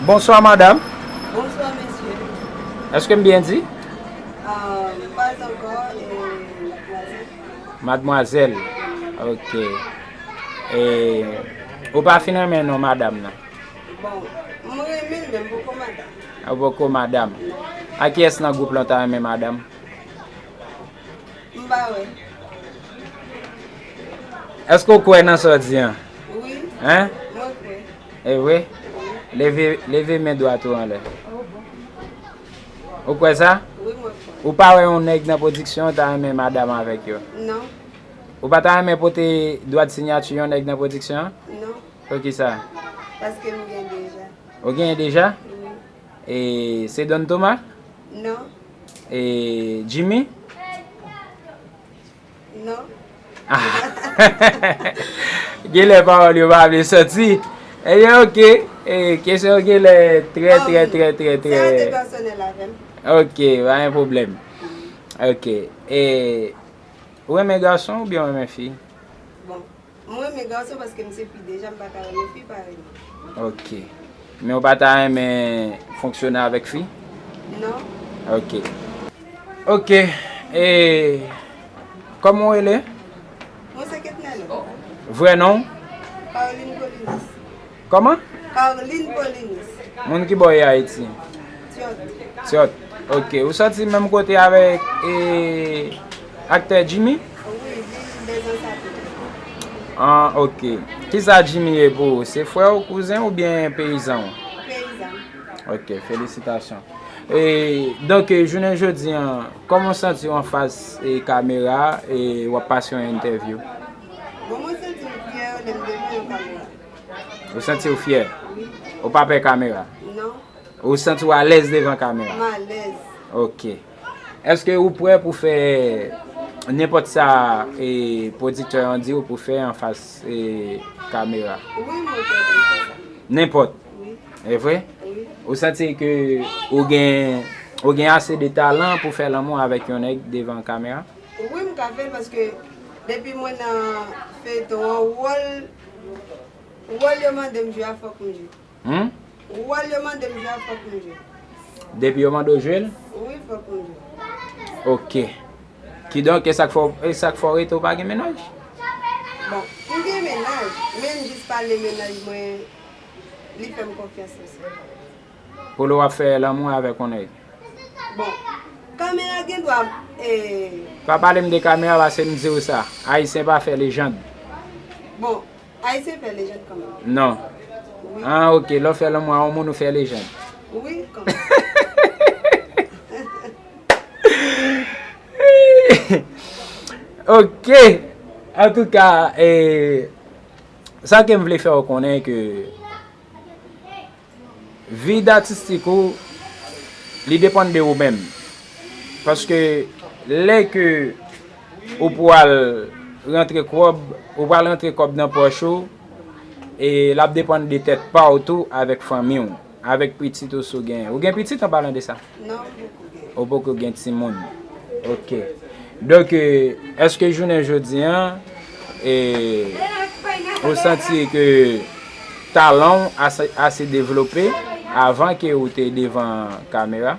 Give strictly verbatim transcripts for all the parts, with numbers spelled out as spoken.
Bonswa, madam. Bonswa, mesye. Èske m byen di? Ah, pas ankò, e, madmwazèl. Madmwazèl. Ok. E, ou pa fin renmen non madam nan? Bon, m renmen l, men m poko madam. Ou poko madam. A kiyès nan gwoup lan w ta renmen madam? M pa wè. Èske w kwè nan sa w di an? Wi. Hein? Mwen kwè. E vre? Leve, leve men dwat ou anlè. Ou kwè sa? Wi, mwen kwè. Ou pa wè yon nèg nan pwodiksyon an ta renmen madam avèk yo? Non. Ou pa ta renmen pote dwat siyati yon nèg nan pwodiksyon an? Non. Poukisa? Paske m gen deja. Ou genyen deja? Wi. E se Don Thomas? Non. E Jimmy? Non. Ah. Genlè pawòl yo pa vle sòti. Ebyen, ok. E, kesyon yo genlè trè, trè, trè, trè, trè. Sa te pèsonèl avè m. Ok, pa gen pwoblèm. Ok. E, ou renmen gason oubyen ou renmen fi? Bon, mwen renmen gason paske m se fi deja, m pa ka renmen fi pa renmen. Ok. Men ou pa ta renmen fonksyone avèk fi? Non. Ok. Ok. E kòman w rele? Mwen se Ketnèla. Vrè non w? Caroline Paulinus. Kòman? Caroline Paulinus. Moun ki bò w ye Ayiti? Tyòt. Tyòt. Ok. Ou sòti menm kote avèk, e, aktè Jimmy? Wi, vin dèzan sa tou. Ah, ok. Kisa Jimmy ye pou ou? Se frè w, kouzen w oubyen peyizan w? Peyizan. Ok, felisitasyon. E, donk, e, jounen jodi an, kòman w santi w anfas, e, kamera, e, w ap pase yon entèvyou? Bon, mwen santi m fyè lè m devan yon kamera. Ou santi w fyè? Wi. Ou pa pè kamera? Non. Ou santi w alèz devan kamera? M alèz. Ok. Èske ou prè pou fè nenpòt sa, e, pwodiktè an di w pou fè anfas, e, kamera? Wi, mwen prè pou m fè sa. Nenpòt? Wi. E vre? Wi. Ou santi ke ou gen, ou gen ase de talan pou fè lanmou avèk yon nèg devan kamera? Wi, m ka fè l paske depi mwen nan feyton an, wòl, wòl yo mande m jwe a, fòk m jwe. Hmm? Wòl yo mande m jwe a, fòk m jwe. Depi yo mande w jwe l? Wi, fòk m jwe. Ok. Kidonk, e sa k fè w, e sa k fè w rete w pa gen mennaj? Bon, m gen mennaj, men m jis pale mennaj mwen, li fè m konfyans osi. Pou lè w ap fè lanmou avèk yon nèg? Bon, kamera gen dwa, e, pa pale m de kamera, paske m di w sa, Ayisyen pa fè lejand. Bon, Ayisyen fè lejand kanmenm. Non. Wi. Ah, ok. Lè w fè lanmou a yon moun, ou fè lejand. Wi, kanmenm. Ok. Antouka, e, sa ke m vle fè w konnen ke vid atistik ou, li depann de ou menm. Paske lè ke ou pral rantre kòb, ou pral rantre kòb nan pòch ou, e l ap depann de tèt pa w tou avèk fanmi w, avèk pitit ou si w genyen. Ou gen pitit an palan de sa? Non, m poko gen. Ou poko gen timoun. Ok. Donk, e, èske jounen jodi an, e, ou santi ke talan w ase, ase devlope avan ke ou te devan kamera?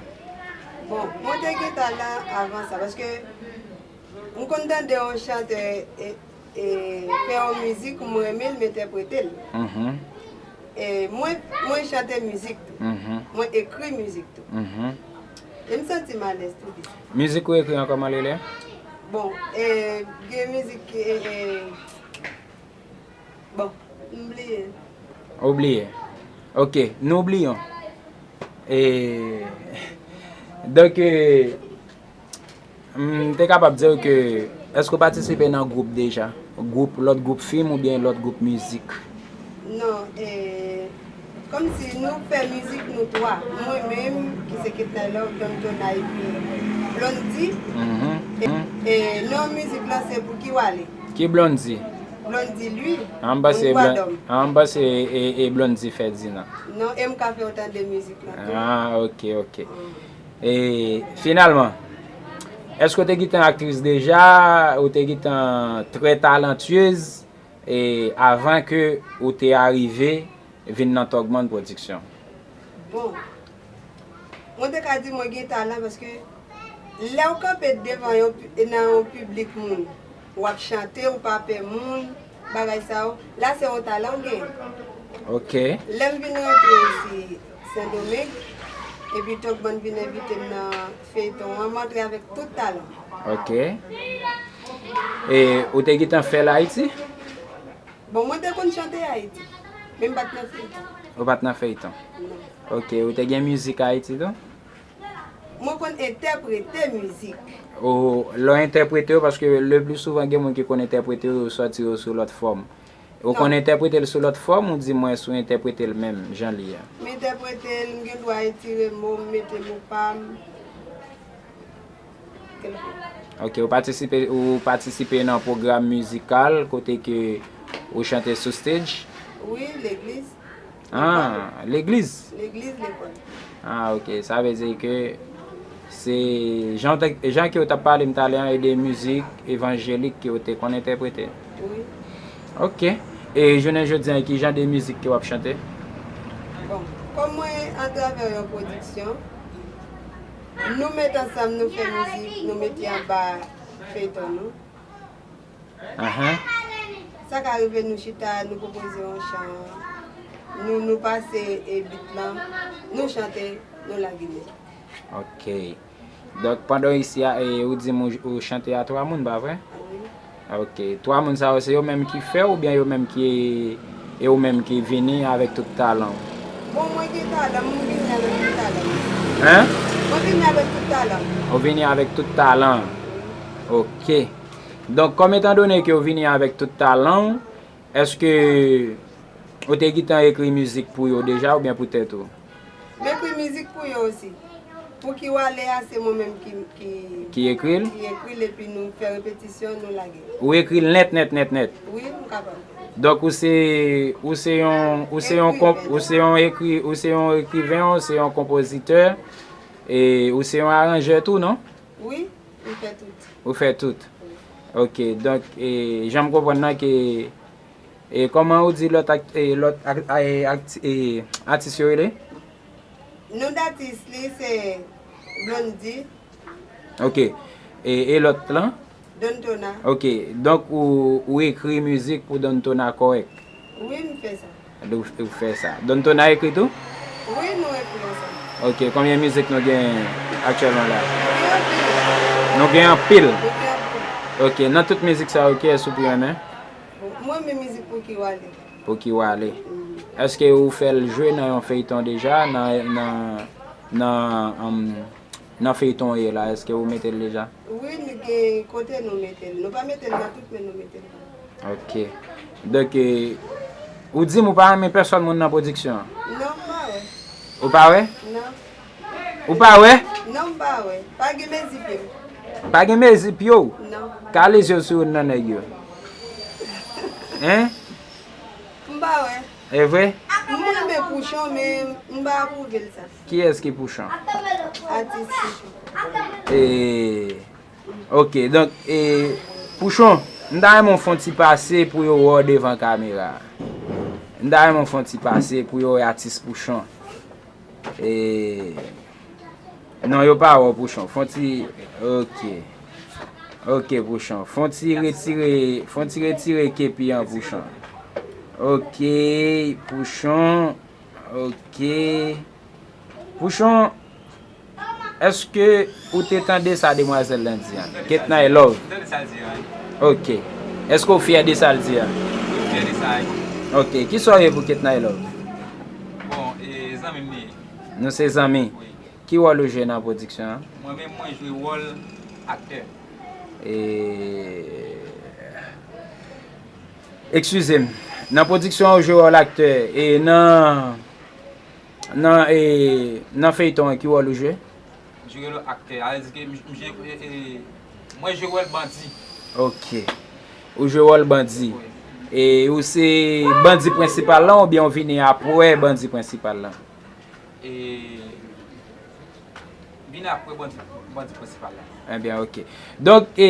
Bon, mwen te gen talan avan sa, paske m konn tande yon chantè, e, e, fè yon mizik, mwen renmen l, m entèprete l. Mhm. E, mwen, mwen chante mizik tou. Mhm. Mwen ekri mizik tou. Mhm. E m santi m alèz tou de sa. Mizik ou ekri an kòman li ye? Bon, e, gen mizik ki, e, e, bon, m bliye. Ou bliye? Ok, nou bliye w. E, donk, e, m te kapab di w ke, èske w patisipe nan gwoup deja? Gwoup, lòt gwoup fim oubyen lòt gwoup mizik? Non, e, kòmsi nou fè mizik nou twa. Mwen menm, ki se Ketnèla, Don Tona epi Blondy. Mhm. E, e non mizik lan se Pou ki w ale. Ki Blondy? Blondy, lui. Ah, m panse Blon-, ah, m panse e, e Blondy Ferdinand. Non, e m ka fè w tande mizik lan tou. Ah, ok, ok. Mm. E finalman, èske w te gentan aktris deja, ou te gentan trè talantyez, e avan ke ou te arive vin nan Tògmann Pwodiksyon? Bon, mwen te ka di mwen gen talan paske lè w kanpe devan yon pi- nan yon piblik moun, w ap chante, ou pa pè moun, bagay sa yo, la se yon talan w gen. Ok. Lè m vin rantre isi Sendomeng, epi Tòg Bann vin envite m nan feyton an, m antre avèk tout talan. Ok. E ou te gentan fè l Ayiti? Bon, mwen te konn chante Ayiti, men m pa t nan feyton. Ou pa t nan feyton? Non. Ok, ou te gen mizik Ayiti tou? Mwen konn entèprete mizik. Ou lè w entèprete yo, paske le pli souvan gen moun ki konn entèprete yo, yo sòti yo sou lòt fòm. Ou konn entèprete l sou lòt fòm, ou di mwen si w entèprete l menm jan li ye a? M entèprete l, m gen dwa etire mo, m mete mo pa m. Kèlke. Ok, ou patisipe ou patisipe nan pwogram mizikal kote ke ou chante sou stage? Wi, legliz. Ah, legliz? Legliz, lekòl. Ah, ok, sa vle di ke se jan w te- jan ke w t ap pale m talè an, e de mizik evanjelik ke w te konn entèprete? Wi. Ok. E jounen jodi an, ki jan de mizik ke w ap chante? Bon, kòm mwen atravè yon pwodiksyon, nou met ansanm, nou fè mizik, nou met li anba feyton nou. Ahan. Sa ka rive nou chita, nou pwopoze yon chan, nou nou pase e bit lan, nou chante, nou lage mizik. Ok. Donk pandan w isi a, e, ou di m ou, ou chante a twa moun, pa vre? Wi. Ok. Twa moun sa yo, se yo menm ki fè oubyen yo menm ki e ou menm ki vini avèk tout talan w? Bon, mwen gen talan, mwen vini avèk tout talan. Hein? Mwen vini avèk tout talan. Ou vini avèk tout talan w. Ok. Donk kòm etandone ke w vini avèk tout talan w, èske ou te gentan ekri mizik pou yo deja oubyen pou tèt ou? M ekri mizik pou yo osi. Pou ki wale a, se mwen menm ki, ki, Ki ekri l? Ki ekri l epi nou fè repetisyon, nou lage. Ou ekri l nèt, nèt, nèt, nèt. Wi, m kapab. Donk ou se ou se yon ou se yon konp, ou se yon ekri ou se yon ekriven, ou se yon konpozitè, e ou se yon aranjè tou, non? Wi, m fè tout. Ou fè tout. Ok, donk e, jan m konprann nan ke e, kòman ou di lòt ak, e, lòt ak, e, akti- e, atis yo rele? Non datis li se Blondy. Ok. E, e lòt lan? Don Tona. Ok. Donk ou, ou ekri mizik pou Don Tona kòrèk? Wi, m fè sa. Ou, ou fè sa. Don Tona ekri tou? Wi, nou ekri ansanm. Ok. Konbyen mizik nou gen aktyèlman la? Wi, anpil. Nou gen anpil. Nou gen anpil. Ok. Nan tout mizik sa yo, kiyès ou pi renmen? Bon, mwen renmen mizik Pou ki wale. Pou ki wale. Èske ou fè l jwe nan yon feyton deja? Nan, nan, nan, um, nan feyton w ye la, èske ou mete l deja? Wi, nou gen kote nou mete l. Nou pa mete l nan tout, men nou mete l. Ok. Donk, e, ou di m ou pa renmen pèsòn moun nan pwodiksyon an? Non, m pa wè. Ou pa wè? Non. Ou pa wè? Non, m pa wè. Pa gen mezi pye m. Pa gen mezi pye w? Non. Kale zye w sou youn nan nèg yo. Hein? M pa wè. E vre? M renmen Pouchon, men m pa apwouve l sa. Kiyès ki Pouchon? Atis Pouchon. E, ok, donk, e, Pouchon, m ta renmen w fè yon ti pase pou yo wè w devan kamera. M ta renmen w fè yon ti pase pou yo wè atis Pouchon. E, non, yo pa wè w Pouchon. Fè yon ti, ok. Ok, Pouchon. Fè yon ti retire, fè yon ti retire kepi an, Pouchon. Ok, Pouchon. Ok. Pouchon, èske ou te tande sa demwazèl lan di an? Ketnay Love. M tande sa l di an, wi. Ok. Èske w fyè de sa l di an? Wi, m fyè de sa, wi. Ok. Kisa w ye pou Ketnay Love? Bon, e, zanmi m li ye. Nou se zanmi. Wi. Ki wòl ou jwe nan pwodiksyon an? Mwen menm, mwen jwe wòl aktè. E, eskize m. Nan pwodiksyon an, ou jwe wòl aktè. E nan, nan, e, nan feyton an, ki wòl ou jwe? M jwe wòl aktè. A vle di ke m, m jwe, e, e, mwen jwe wòl bandi. Ok. Ou jwe wòl bandi. Wi. E ou se bandi prensipal lan oubyen ou vini apre bandi prensipal lan? E vin apre bandi, bandi prensipal la. Ebyen, ok. Donk, e,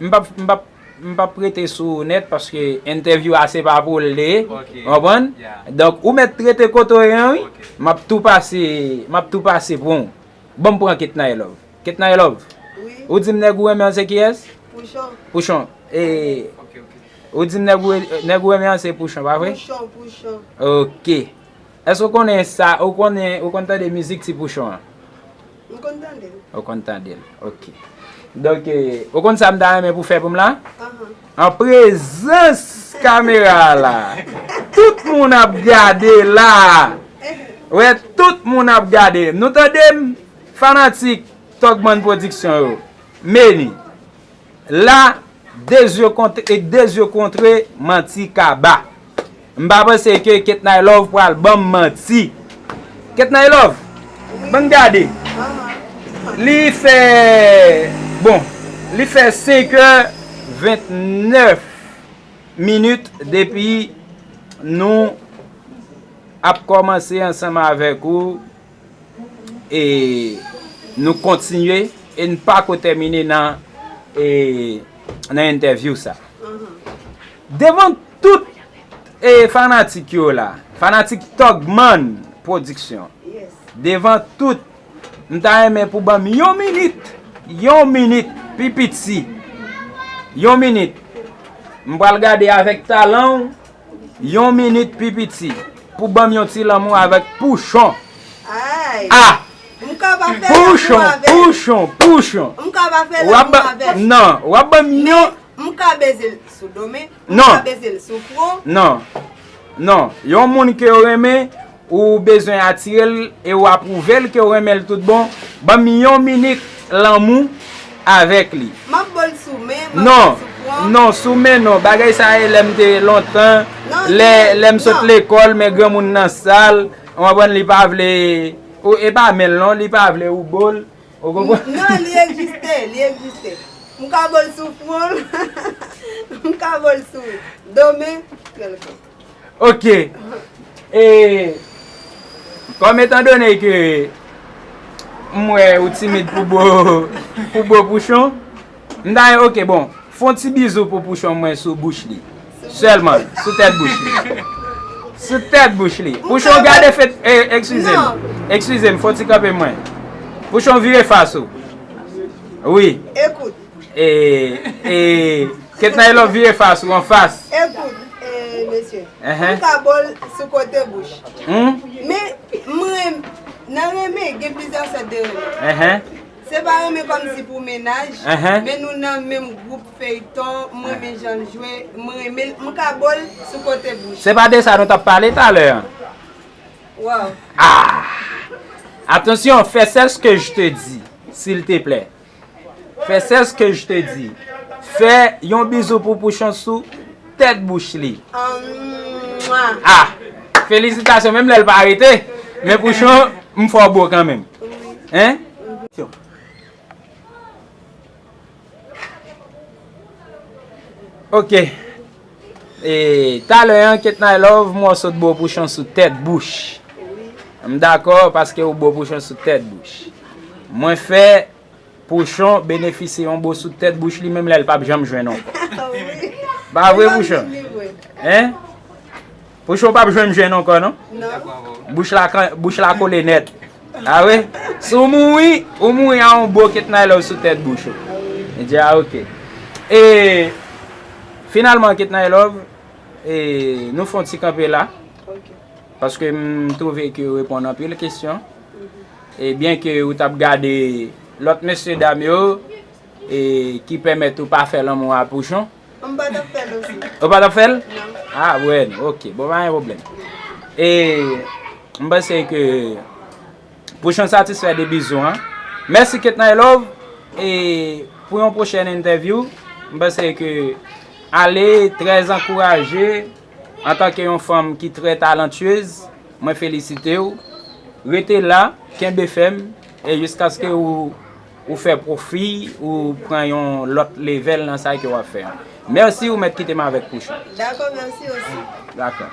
m p ap, m p ap, M p ap rete sou ou nèt paske entèvyou a se pa pou l li ye. Ok. Ou konprann? Yeah. Donk, ou mèt rete kote w ye an, wi. Ok. M ap tou pase, m ap tou pase pou ou. Ban m pran Ketnay Love. Ketnay Love. Wi. Ou di m nèg ou renmen an se kiyès? Pouchon. Pouchon. E, ok, ok. Ou di m nèg ou, nèg ou renmen an se Pouchon, pa vre? Pouchon, Pouchon. Ok. Èske ou konnen sa, ou konnen, ou konn tande mizik Ti Pouchon an? M konn tande l. Ou konn tande l, ok. Donk, eh, ou konn sa m ta renmen pou fè pou m la? Ahan. An prezans kamera la, tout moun ap gade la. Wè, tout moun ap gade. Nou tande m? Fanatik Togman Pwodiksyon yo. Meni. La, de zye kontre, e de zye kontre, manti kaba. M pa panse ke Ketnay Love pral ban m manti. Ketnay Love, ban m gade. Li fè, bon, li fè senk è vennèf minit depi nou ap kòmanse ansanm avèk ou e nou kontinye e n pako tèmine nan, e, nan entèvyou sa. Devan tout, e, fanatik yo la, fanatik Togman Pwodiksyon, devan tout, m ta renmen pou ban m yon minit, yon minit, pi piti, yon minit. M pral gade avèk talan w, yon minit pi piti pou ban m yon ti lanmou avèk Pouchon. Ay. Ah! M ka pa fè lanmou avè l. Pouchon, Pouchon, Pouchon. M ka pa fè lanmou avè l. Non, w ap ban m yon. Men, m ka beze l sou do men. Non. M ka beze l sou fwon. Non. Non. Yon moun ke w renmen, ou bezwen atire l e w apwouve l ke w renmen l tout bon, ban m yon minit lanmou avèk li. M ap ba w l sou men, m ap ba w l sou fwon. Non, non, sou men non. Bagay sa e lè m te lontan, lè, lè m sot lekòl, men granmoun nan sal, w konprann, li pa vle, ou, e pa men l non, li pa vle ou bo l, ou konprann? Non, li egziste, li egziste. M ka ba w l sou fwon, m ka ba w l sou do men, kèlkonk. Ok. E, kòm etandone ke m wè ou timid pou bo, pou bo Pouchon, m ta, ok, bon, fè yon ti bizou pou Pouchon mwen sou bouch li. Sèlman, sou tèt bouch li. Sou tèt bouch li. Pouchon, gade fèt, e, eskize m. Non. Eskize m, fè yon ti kanpe mwen. Pouchon, vire fas ou. Wi. Ekout. E, e, Ketnay Love vire fas ou anfas. Ekout, e, mesye, m ka ba w l sou kote bouch. Men, m renm-, nan renmen, gen plizyè sòt de renmen. Se pa renmen kòmsi pou mennaj, men nou nan menm gwoup feyton, m renmen jan l jwe, m renmen l, m ka ba w l sou kote bouch. Se pa de sa nou t ap pale talè a? Waw. Ah! Attention, fais ce que je te dis, s'il te plaît. Fais ce que je te dis. Fè yon bizou pou Pouchon sou tèt bouch li. Ah! Felisitasyon, menm lè l pa rete. Men Pouchon, m fè w bo kanmenm. Hein? Ok. E, talè an, Ketnay Love, m wè w sot bo Pouchon sou tèt bouch. M dakò, paske ou bo Pouchon sou tèt bouch. Mwen fè Pouchon benefisye yon bo sou tèt bouch li, menm lè l p ap janm jwenn ankò. Pa vre, Pouchon? Hein? Pouchon p ap janm jwenn ankò, non? Non. Bouch la, bouch la kole nèt. Ah wi? Si w mouri, ou mouri a yon bo Ketnay Love sou tèt bouch ou. Li di, ah, ok. E, finalman, Ketnay Love, e, nou fè yon ti kanpe la. Ok. Paske m twouve ke w reponn anpil kesyon. E byen ke ou t ap gade lòt mesye dam yo, e ki pèmèt ou pa fè lanmou a Pouchon. M pa t ap fè l osi. Ou pa t ap fè l? Non. Ah, byen, ok. Bon, pa gen pwoblèm. E m panse ke Pouchon satisfè de bizou an. Mèsi Ketnay Love. E pou yon pwochèn entèvyou, m panse ke Ale trè ankouraje, antanke yon fanm ki trè talantyez, mwen felisite w. Rete la, kenbe fèm, e jiskaske ou, ou fè pwofi, ou pran yon lòt level nan sa ke w ap fè an. Mèsi, ou mèt kite m avèk Pouchon. Dakò, mèsi osi. Dakò.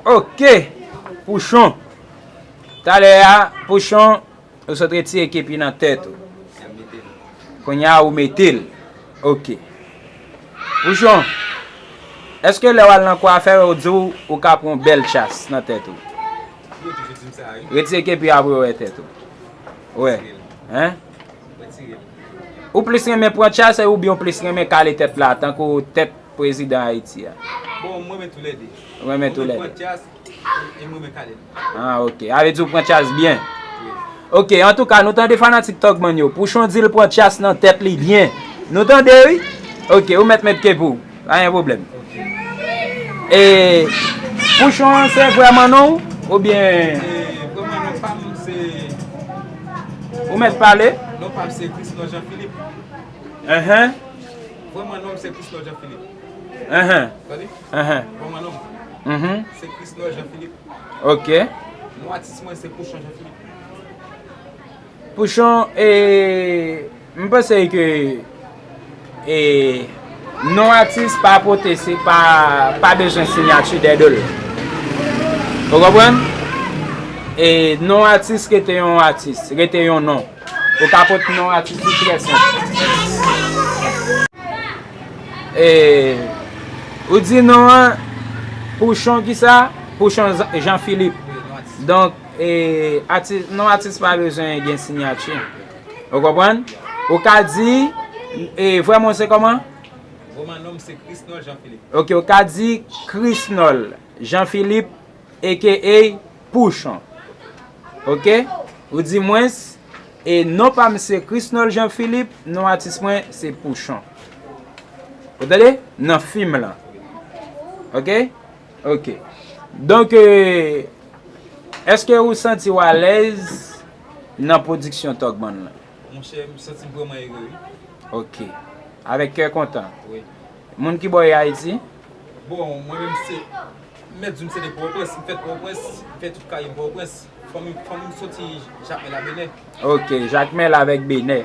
Ok, Pouchon. Talè a, Pouchon, ou sot retire kepi nan tèt ou. Kounye a, ou mete l. Ok. Pouchon, èske lè w al nan kwafè, yo di w ou ka pran yon bèl tchas nan tèt ou? Yo toujou di m sa, wi. Retire kepi a pou yo wè tèt ou. Wè. Retire l. Hein? Retire l. Ou plis renmen pran tchas oubyen ou plis renmen kale tèt la, tankou tèt prezidan Ayiti a? Bon, mwen renmen toulède. Ou renmen toulède? Mwen renmen pran tchas e, e mwen renmen kale l. Ah, ok. A vle di ou pran tchas byen. Wi. Ok, antouka, nou tande fanatik Tògmann yo. Pouchon di l pran tchas nan tèt li byen. Nou tande, wi? Ok, ou mèt met kepi w. Pa gen pwoblèm. Ok. E, Pouchon an se vrè mannon w, oubyen? E, vrè mannon pa m se... Ou mèt pale? Non pa m se Chrisnor Jean Philippe. Enhen. Vrè mannon m se Chrisnor Jean Philippe. Enhen. Tande? Enhen. Vrè mannon m, mhm, se Chrisnor Jean Philippe. Ok. Non atis mwen se Pouchon Jean Philippe. Pouchon, e, m panse ke, e, non atis pa pote, se pa, pa bezwen siyati dèyè do l. Ou konprann? E non atis rete yon atis, rete yon non. Ou ka pot non atis li trè senp. E, ou di non an Pouchon kisa? Pouchon Jean Philippe. Donk, e, atis, non atis pa bezwen gen siyati. Ou konprann? Ou ka di, e, vrè non se kòman? Vrè non m se Chrisnor Jean Philippe. Ok, ou ka di Chrisnor Jean Philippe, A K A Pouchon. Ok? Ou di mwens, e non pa m se Chrisnor Jean Philippe, non atis mwen se Pouchon. Ou tande? Nan fim lan. Ok? Ok. Donk, e, èske ou santi w alèz nan pwodiksyon Tògmann lan? Monchè, m santi m vrèman ere, wi. Ok. Avèk kè kontan? Wi. Moun ki bò w ye Ayiti? Bon, mwen menm se, m mèt di w m se de Pòtoprens, m fèt Pòtoprens, m fè tout karyè m Pòtoprens. Fanmi, fanmi m soti Jakmèl a Benè. Ok, Jakmèl avèk Benè.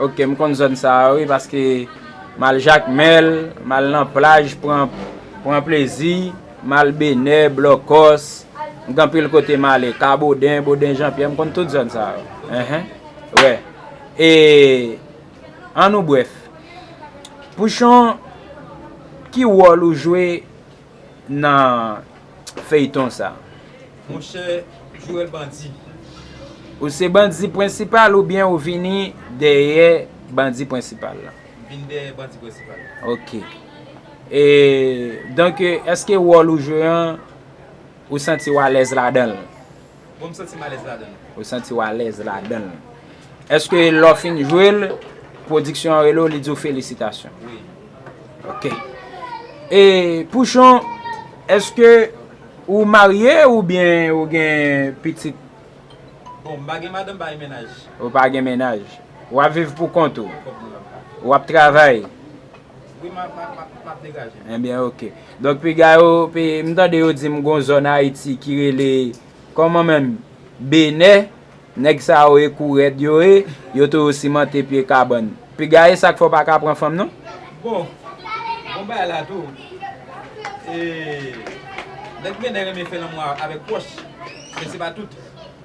Ok, m konn zòn sa a, wi, paske m al Jakmèl, m al nan plaj, pran, pran plezi, m al Benè, Blòkòs, m gen anpil kote m ale, Kaboden, Boden Janpyè, m konn tout zòn sa a, wi. Enhen. Wè. E, an nou brèf, Pouchon, ki wòl ou jwe nan feyton sa? Monchè, jwe wòl bandi. Ou se bandi prensipal oubyen ou vini dèyè bandi prensipal la? Vin dèyè bandi prensipal. Ok. E, donk, èske wòl ou jwe an, ou santi w alèz ladan l? Bon, m santi m alèz ladan l. Ou santi w alèz ladan l. Èske lè w fin jwe l, pwodiksyon an rele w, li di w felisitasyon? Wi. Ok. E, Pouchon, èske ou marye oubyen ou gen pitit? Bon, m pa gen madanm, m pa gen mennaj. Ou pa gen mennaj. W ap viv pou kont ou? Pou kont mwen. W ap travay? Wi, m ap, m ap, m ap, m ap degaje m. Ebyen, ok. Donk, piga yo, pi, m tande yo di m gon zòn Ayiti ki rele, kòman menm? Benè, nèg sa yo e kourèd yo ye, yo toujou simante pye kabann. Piga e sa k fè w pa ka pran fanm, non? Bon, bon bagay la tou. E, nèg Benè renmen fè lanmou a-, avèk pwòch, men se pa tout.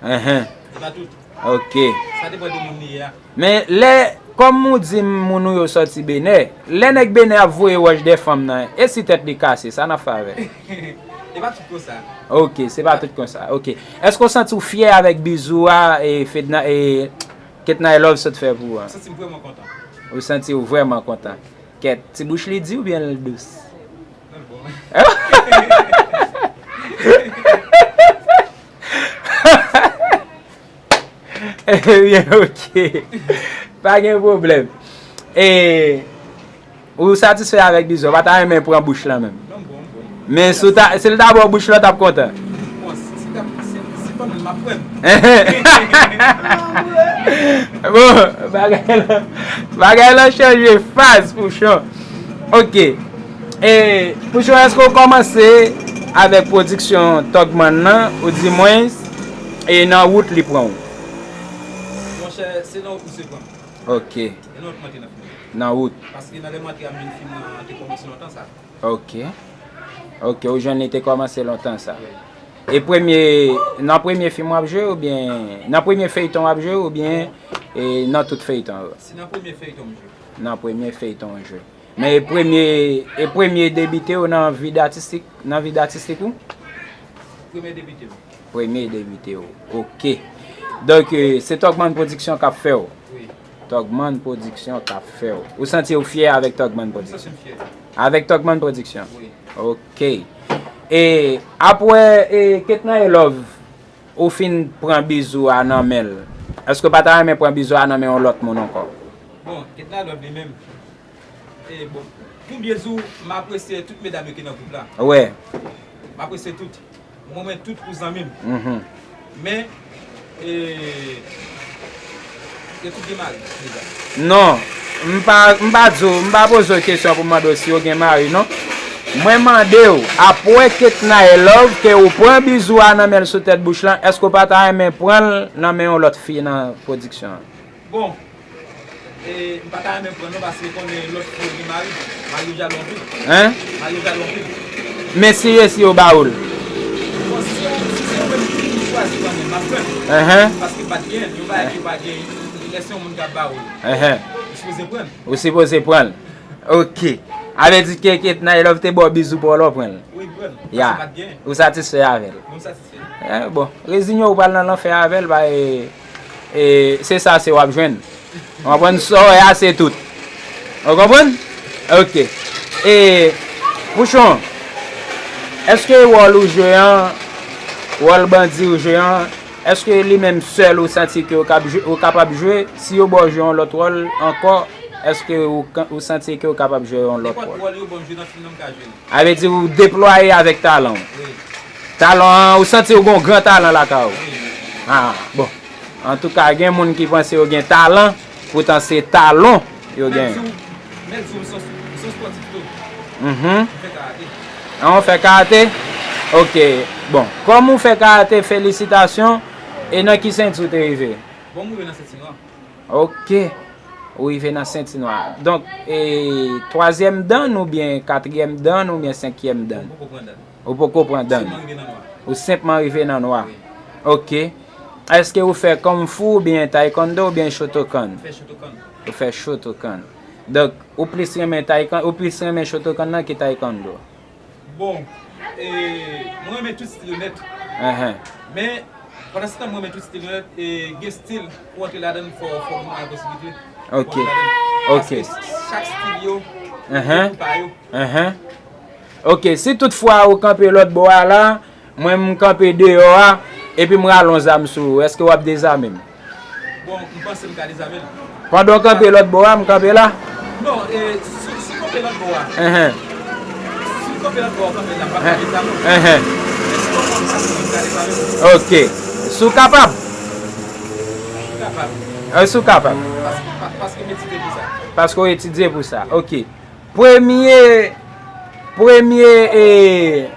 Enhen. Se pa tout. Ok. Sa depann de moun li ye a. Men lè, kòm ou di m moun ou yo sòti Benè, lè nèg Benè ap voye wòch dèyè fanm nan, e si tèt li kase, sa n ap fè avè l? E pa tout konsa. Ok, se pa tout konsa. Ok. Èske w santi w fyè avèk bizou a, e Fedna, e Ketna e Love sot fè pou ou an? M santi m vrèman kontan. Ou santi w vrèman kontan. Kèt, ti bouch li di oubyen l dous? Non, l bon. Ebyen, ok. Pa gen pwoblèm. E, ou satisfè avèk bizou, ou pa ta renmen pran bouch lan menm? Non, m bon, m bon. Men si w ta, si l ta ba w bouch lan, w t ap kontan? Bon, si, si t ap, si, si fanm nan m ap pran. Bon, bagay lan, bagay lan chanje faz, Pouchon. Ok. E, Pouchon, èske w kòmanse avèk pwodiksyon Tògmann nan, oudimwens, e nan wout li pran w? Monchè, se nan wout misye pran m. Ok. E nan wout m antre nan fim nan. Nan wout. Paske nan lè m antre a, menm fim nan te kòmanse lontan sa. Ok. Ok, ou jwenn li te kòmanse lontan sa. E premye, nan premye fim w ap jwe oubyen nan premye feyton w ap jwe oubyen e nan tout feyton yo? Se nan premye feyton m jwe. Nan premye feyton w jwe. Men e premye, e premye debite w nan vid atistik, nan vid atistik ou? Premye debite m. Premye debite w. Ok. Donk, e, se Togman Pwodiksyon k ap fè w. Wi. Togman Pwodiksyon k ap fè w. Ou santi w fyè avèk Togman Pwodiksyon? Mwen santi m fyè. Avèk Togman Pwodiksyon? Wi. Ok. E apre e, Ketnaye Love, ou fin pran bizou a nan men l, èske w pa ta renmen pran bizou a nan men yon lòt moun ankò? Bon, Ketnaye Love li menm. E bon, pou m byen di w, m apresye tout medam yo ki nan gwoup la. Wè. M apresye tout. Mwen, mwen tout pou zanmi m. Mhm. Men, e, yo tout gen mari deja. Non, m pa, m pa di w, m pa poze w kesyon pou m mande w si yo gen mari, non. Mwen mande w, apre Ketnaye Love, ke ou pran bizou a nan men l sou tèt bouch lan, èske w pa ta renmen pran l nan men yon lòt fi nan pwodiksyon an? Bon, e, m pa ta renmen pran non, paske konnen lòt fi yo gen mari. Mari yo jalou anpil. Hein? Mari yo jalou anpil. Men si resi yo ba ou l? Bon, si se yon, si se yon menm ki chwazi pran men, m ap pran l. Enhen. Paske m pa t gen, yon bagay ki pa gen, lè se yon moun k ap ba ou l. Enhen. Ou sipoze pran l. Ou sipoze pran l. Ok. A vle di ke Ketnaye Love te ba w bizou pou w, lè w pran l? Wi, m pran l. Ya. Paske m pa t gen. Ou satisfè avè l? Mwen, m satisfè. Eh, bon, rezinye w, ou pral nan lanfè avè l, ba, e, e, se sa se w ap jwenn. Ou konprann? Sa w wè a, se tout. Ou konprann? Ok. E, Pouchon, èske wòl ou jwe an, wòl bandi ou jwe an, èske li menm sèl ou santi ke ou kab jwe, ou kapab jwe? Si yo ba w jwe yon lòt wòl ankò, èske ou ka, ou santi ke ou kapab jwe yon lòt wòl? Nenpòt wòl yo ba m jwe nan fim nan, m ka jwe l. A vle di ou deplwaye avèk talan w. Wi. Talan an, ou santi ou gen yon gran talan lakay ou. Wi. Ah, bon. Antouka, gen moun ki panse yo gen talan, poutan se talon yo gen. Mèt di w, mèt di w, m se yon, m se yon spòtif tou. Mhm. M fè karate. Ah, ou fè karate? Ok. Bon, kòm ou fè karate, felisitasyon. E nan ki senti ou te rive? Bon, m rive nan senti nwa. Ok. Ou rive nan senti nwa. Donk, e, twazyèm dan oubyen katriyèm dan oubyen senkyèm dan? Ou poko pran dan. Ou poko pran dan. Ou senpman rive nan nwa. Ou senpman rive nan nwa. Wi. Ok. Èske ou fè kung fu oubyen taekwondo oubyen Shotokan? M fè Shotokan. Ou fè Shotokan. Donk, ou plis renmen taekwondo, ou plis renmen Shotokan nan ki taekwondo? Bon, e, mwen renmen tout stil yo nèt. Enhen. Men, pandan se tan mwen renmen tout stil yo nèt, e, gen stil pou antre ladan l, fò, fò moun gen posiblite pou antre ladan l. Ok. Paske chak stil yo, gen kou pa yo. Enhen. Ok, si tout fwa ou kanpe lòt bò a la, mwen m kanpe deyò a, epi m rale yon zam sou ou, èske w ap dezame m? Bon, m panse m ka dezame l. Pandan w kanpe lòt bò a, m kanpe la? Non, e, si, si w kanpe lòt bò a. Enhen. Si w kanpe lòt bò a, w kanpe la, m p ap ka dezame w. Enhen. Men si w kanpe yon fason, m ka dezame w. Ok. Si w kapab? Si w kapab. E, si w kapab. Pas-, pa-, paske m etidye pou sa. Paske w etidye pou sa. Ok. Premye, premye, e,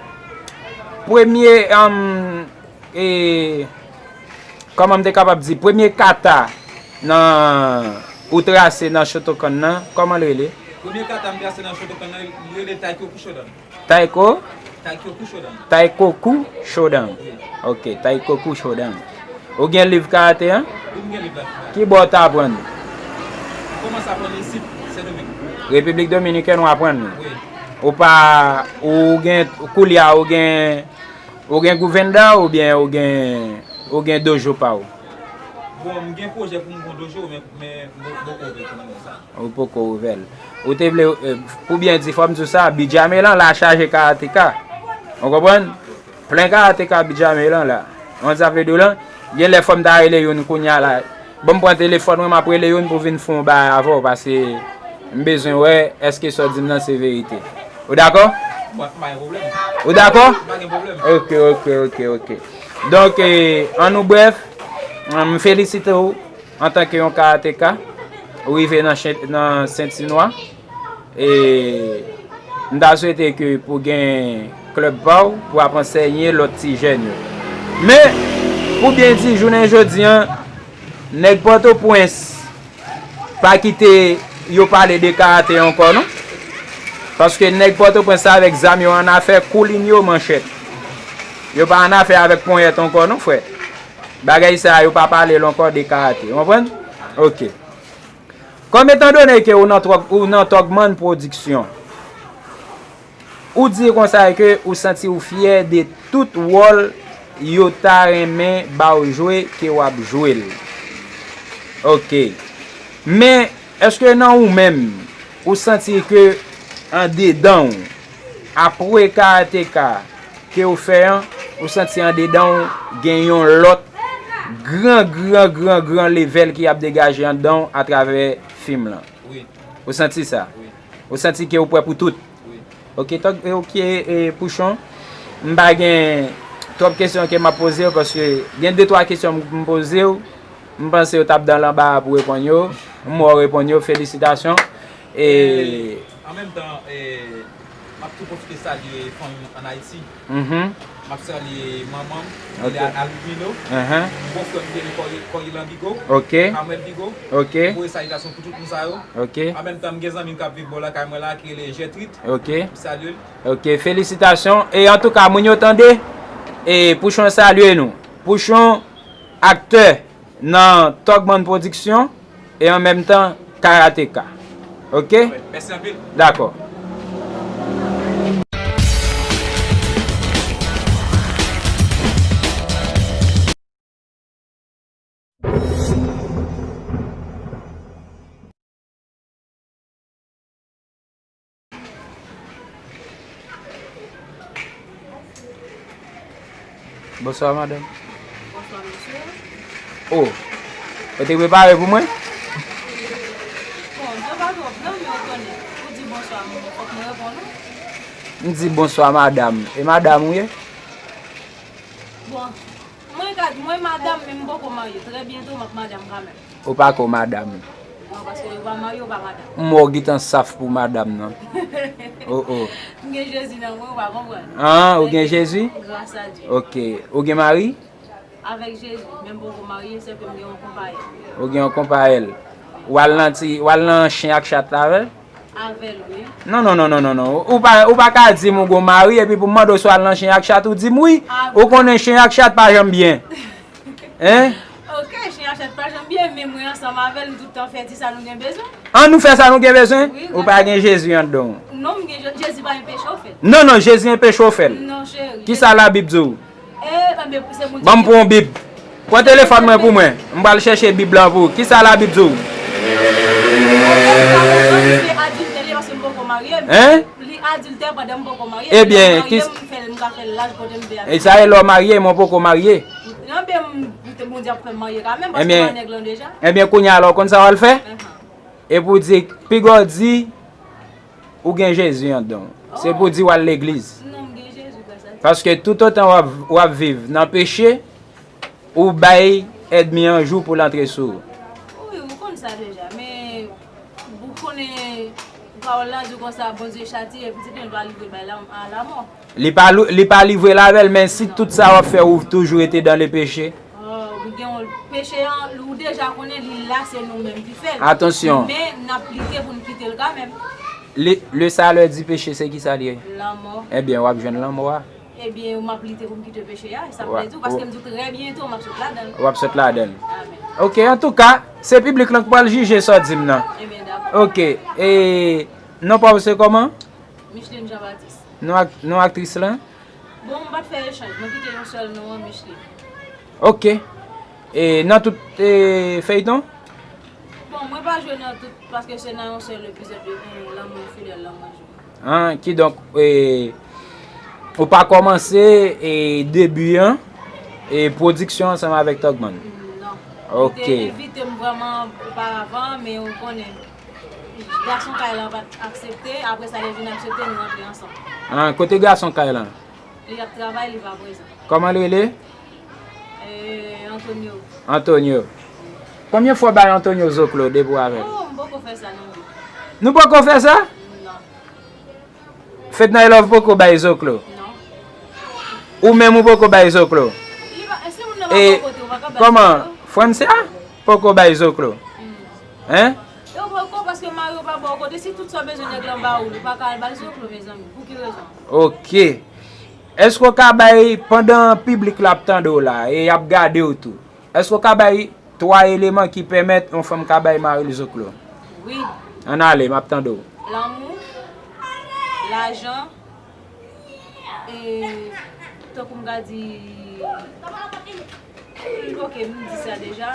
premye, um, e, kòman m te kapab di, premye kata nan, ou trase nan Shotokan nan, kòman l rele? Premye kata m trase nan Shotokan nan, li rele Taikoku Shodan. Taiko? Taikoku Shodan. Taikoku Shodan. Wi. Ok, Taikoku Shodan. Ou gen liv karate an? Wi, m gen liv la. Ki bò w t aprann? M kòmanse aprann isit, Sendomeng. Repiblik Dominikèn ou aprann li? Wi. Ou pa, ou gen, koulye a ou gen, ou gen gouvènda oubyen ou gen, ou gen dojo pa w? Bon, m gen pwojè pou m gen yon dojo, men, men m poko ouvè l pou moman sa. Ou poko ouvè l. Ou te vle, e, pou byen di, fò m di w sa, Bidjamelan la chaje karateka. Ou konprann? Plen karateka Bidjamelan la. Ou konn sa vle di w lan? Gen lè fò m ta rele youn kounye a la. Ban m pran telefòn mwen, m ap rele youn pou vin fè yon bagay avè w, paske m bezwen wè èske sa w di m nan se verite. Ou dakò? Mwen, pa gen pwoblèm. Ou dakò? Pa gen pwoblèm. Ok, ok, ok, ok. Donk, e, an nou brèf, m felisite w. Antanke yon karateka, ou rive nan chen-, nan senti nwa. E m ta swete ke pou gen klèb pa w, pou w ap ansèye lòt ti jèn yo. Men, pou byen di, jounen jodi an, nèg Pòtoprens pa kite yo pale de karate ankò, non. Paske nèg Pòtoprens sa avèk zam yo annafè koulin yo manchèt. Yo pa annafè avèk ponyèt ankò non, frè. Bagay sa yo pa pale l ankò de karate. Ou konprann? Ok. Kòm etandone ke ou nan Tòg, ou nan Tògmann Pwodiksyon, ou di konsa ke ou santi ou fyè de tout wòl yo ta renmen ba w jwe ke w ap jwe l. Ok. Men, èske nan ou menm, ou santi ke andedan w, apre karateka ke w fè an, ou santi andedan w gen yon lòt gran, gran, gran, gran level ki ap degaje anndan w atravè fim lan? Wi. Ou santi sa? Wi. Ou santi ke w prè pou tout? Wi. Ok, tok, ok, e, Pouchon, m pa gen twòp kesyon ke m ap poze w, paske gen de twa kesyon m, m poze w, m panse w t ap dan lanbara pou reponn yo, m wè w reponn yo, felisitasyon. E, e, an menm tan, e, m ap tou pwofite salye fanmi m ann Ayiti. Mhm. M ap salye manman m, li rele, ok, Alvino. Ahan. Bon frè m, li rele Cory, Cory Lambigo. Ok. Armel Bigo. Ok. M voye salitasyon pou tout moun sa yo. Ok. An menm tan, m gen zanmi m k ap viv bò lakay mwen la, ki rele Gertrude. Ok. M salye l. Ok, felisitasyon. E antouka, moun yo tande, e Pouchon salye nou. Pouchon, aktè nan Tògmann Pwodiksyon e an menm tan karateka. Ok? Mèsi anpil. Dakò. Bonswa, madanm. Bonswa, mesye. Oh, ou te prepare pou mwen? Bon, je pa twòp non, men ou konnen. Ou di bonswa, mwen, fòk mwen reponn ou. M di bonswa, madanm. E madanm ou ye? Bon, mwen ka di mwen madanm, men m poko marye. Trè byento, m ap madanm kanmenm. Ou pa ko madanm. Non, paske ou pa marye, ou pa madanm. M wè w gentan saf pou madanm nan. Oh, oh. M gen Jezi nan mwen, ou pa konprann. Ah, ou gen Jezi? Gras a Dye. Ok. Ou gen mari? Avèk Jezi, men m poko marye, sèlke m gen yon konpayèl. Ou gen yon konpayèl. W al nan ti, w al nan chen ak chat la avè l? Avè l, wi. Non, non, non, non, non, non. Ou pa, ou pa ka di m ou gon mari, epi pou m mande w si w al nan chen ak chat, ou di m wi. Ah, wi. Ou konnen chen ak chat pa janm byen. Hein? Ok, chen ak chat pa janm byen, men mwen ansanm avè l, nou tout tan fè ti sa nou gen bezwen. An nou fè sa nou gen bezwen? Wi, ou pa gen Jezi anndan w. Non, m gen Je-, Jezi pa enpeche w fè l. Non, non, Jezi enpeche w fè l. Non, cheri. Kisa Labib di w? Eh, enben, se Bondye. Ban m pran yon Bib. Pran telefòn mwen pou mwen. M pral chèche Bib lan pou ou. Kisa Labib di w? Misye adiltè li, paske m poko marye. Hein? Li adiltè pandan m poko marye. Ebyen, lè m marye, m fè l, m ka fè l laj kote m vle avè l. E sa e lè w marye, mwen poko marye. Enben, m, Bondye ap fè m marye kanmenm, paske m pa nèg lan deja. Enben, kounye a la, w konn sa w al fè? Ahan. Epi w di, piga w di, ou gen Jezi anndan w. Se pou di w al legliz. Non, m gen Jezi, gras a Dye. Paske toutotan w ap, w ap viv nan peche, ou bay ènmi an jou pou l antre sou ou. Wi, ou konn sa deja, men ou konnen pawòl la di konsa, Bondye chatiye pitit li, l pa livre l bay la, a lamò. Li pa lou-, li pa livre l avè l, men si tout sa w ap fè, ou toujou rete dans le péché. Oh, ou gen yon peche an, ou deja konnen li la, se nou menm ki fè l. Atansyon. Men n ap lite pou n kite l kanmenm. Le, le salaire du péché, se ki sa l ye? Lanmò. Ebyen, w ap jwenn lanmò a. Ebyen, m ap lite pou m kite peche a, e sa m vle di w, paske m di w trè byento, m ap sot ladan l. W ap sot ladan l. Amèn. Ok, antouka, se piblik lan k pral jije sa w di m nan. Ebyen, dakò. Ok, e non pa w se kòman? Micheline Jean Baptiste. Non ak, non aktris lan? Bon, m pa t fè echanj. Mwen kite yon sèl non an, Micheline. Ok. E nan tout, e, feyton? Bon, mwen pa jwe nan tout, paske se nan yon sèl epizòd yo gen lanmò fidèl lan mwen jwe. An, kidonk, e, ou pa kòmanse, e, debi an, e, pwodiksyon ansanm avèk Tògmann? Non. Ok. Li te envite m vrèman oparavan, men ou konnen, gason kay lan pa t aksepte. Apre sa, lè l vin aksepte, nou rantre ansanm. An, kote gason kay lan? Li ap travay, li pa prezan. Kòman l rele? E, Antonio. Antonio. Konbyen fwa w bay Antonio zoklo depi w avè l? Oh, m poko fè sa, non. Nou poko fè sa? Non. Fedna Love poko bay zoklo? Non. Ou menm ou poko bay zoklo? Li pa, si moun nan pa bò kote, ou pa ka bay zoklo. E kòman? Francia poko bay zoklo? Hmm. Hein? Yo poko, paske mari w pa ba w Kote si tout sa w bezwen nèg lan ba ou l, ou pa ka al ba l zoklo, mezanmi. Pou ki rezon? Ok. Èske w ka bay, pandan piblik la ap tande w la, e y ap gade w tou, èske w ka bay twa eleman ki pèmèt yon fanm ka bay mari l zoklo? Wi. Ann ale, m ap tande w. Lanmou, lajan, e, tankou m ka di, ok, m di sa deja.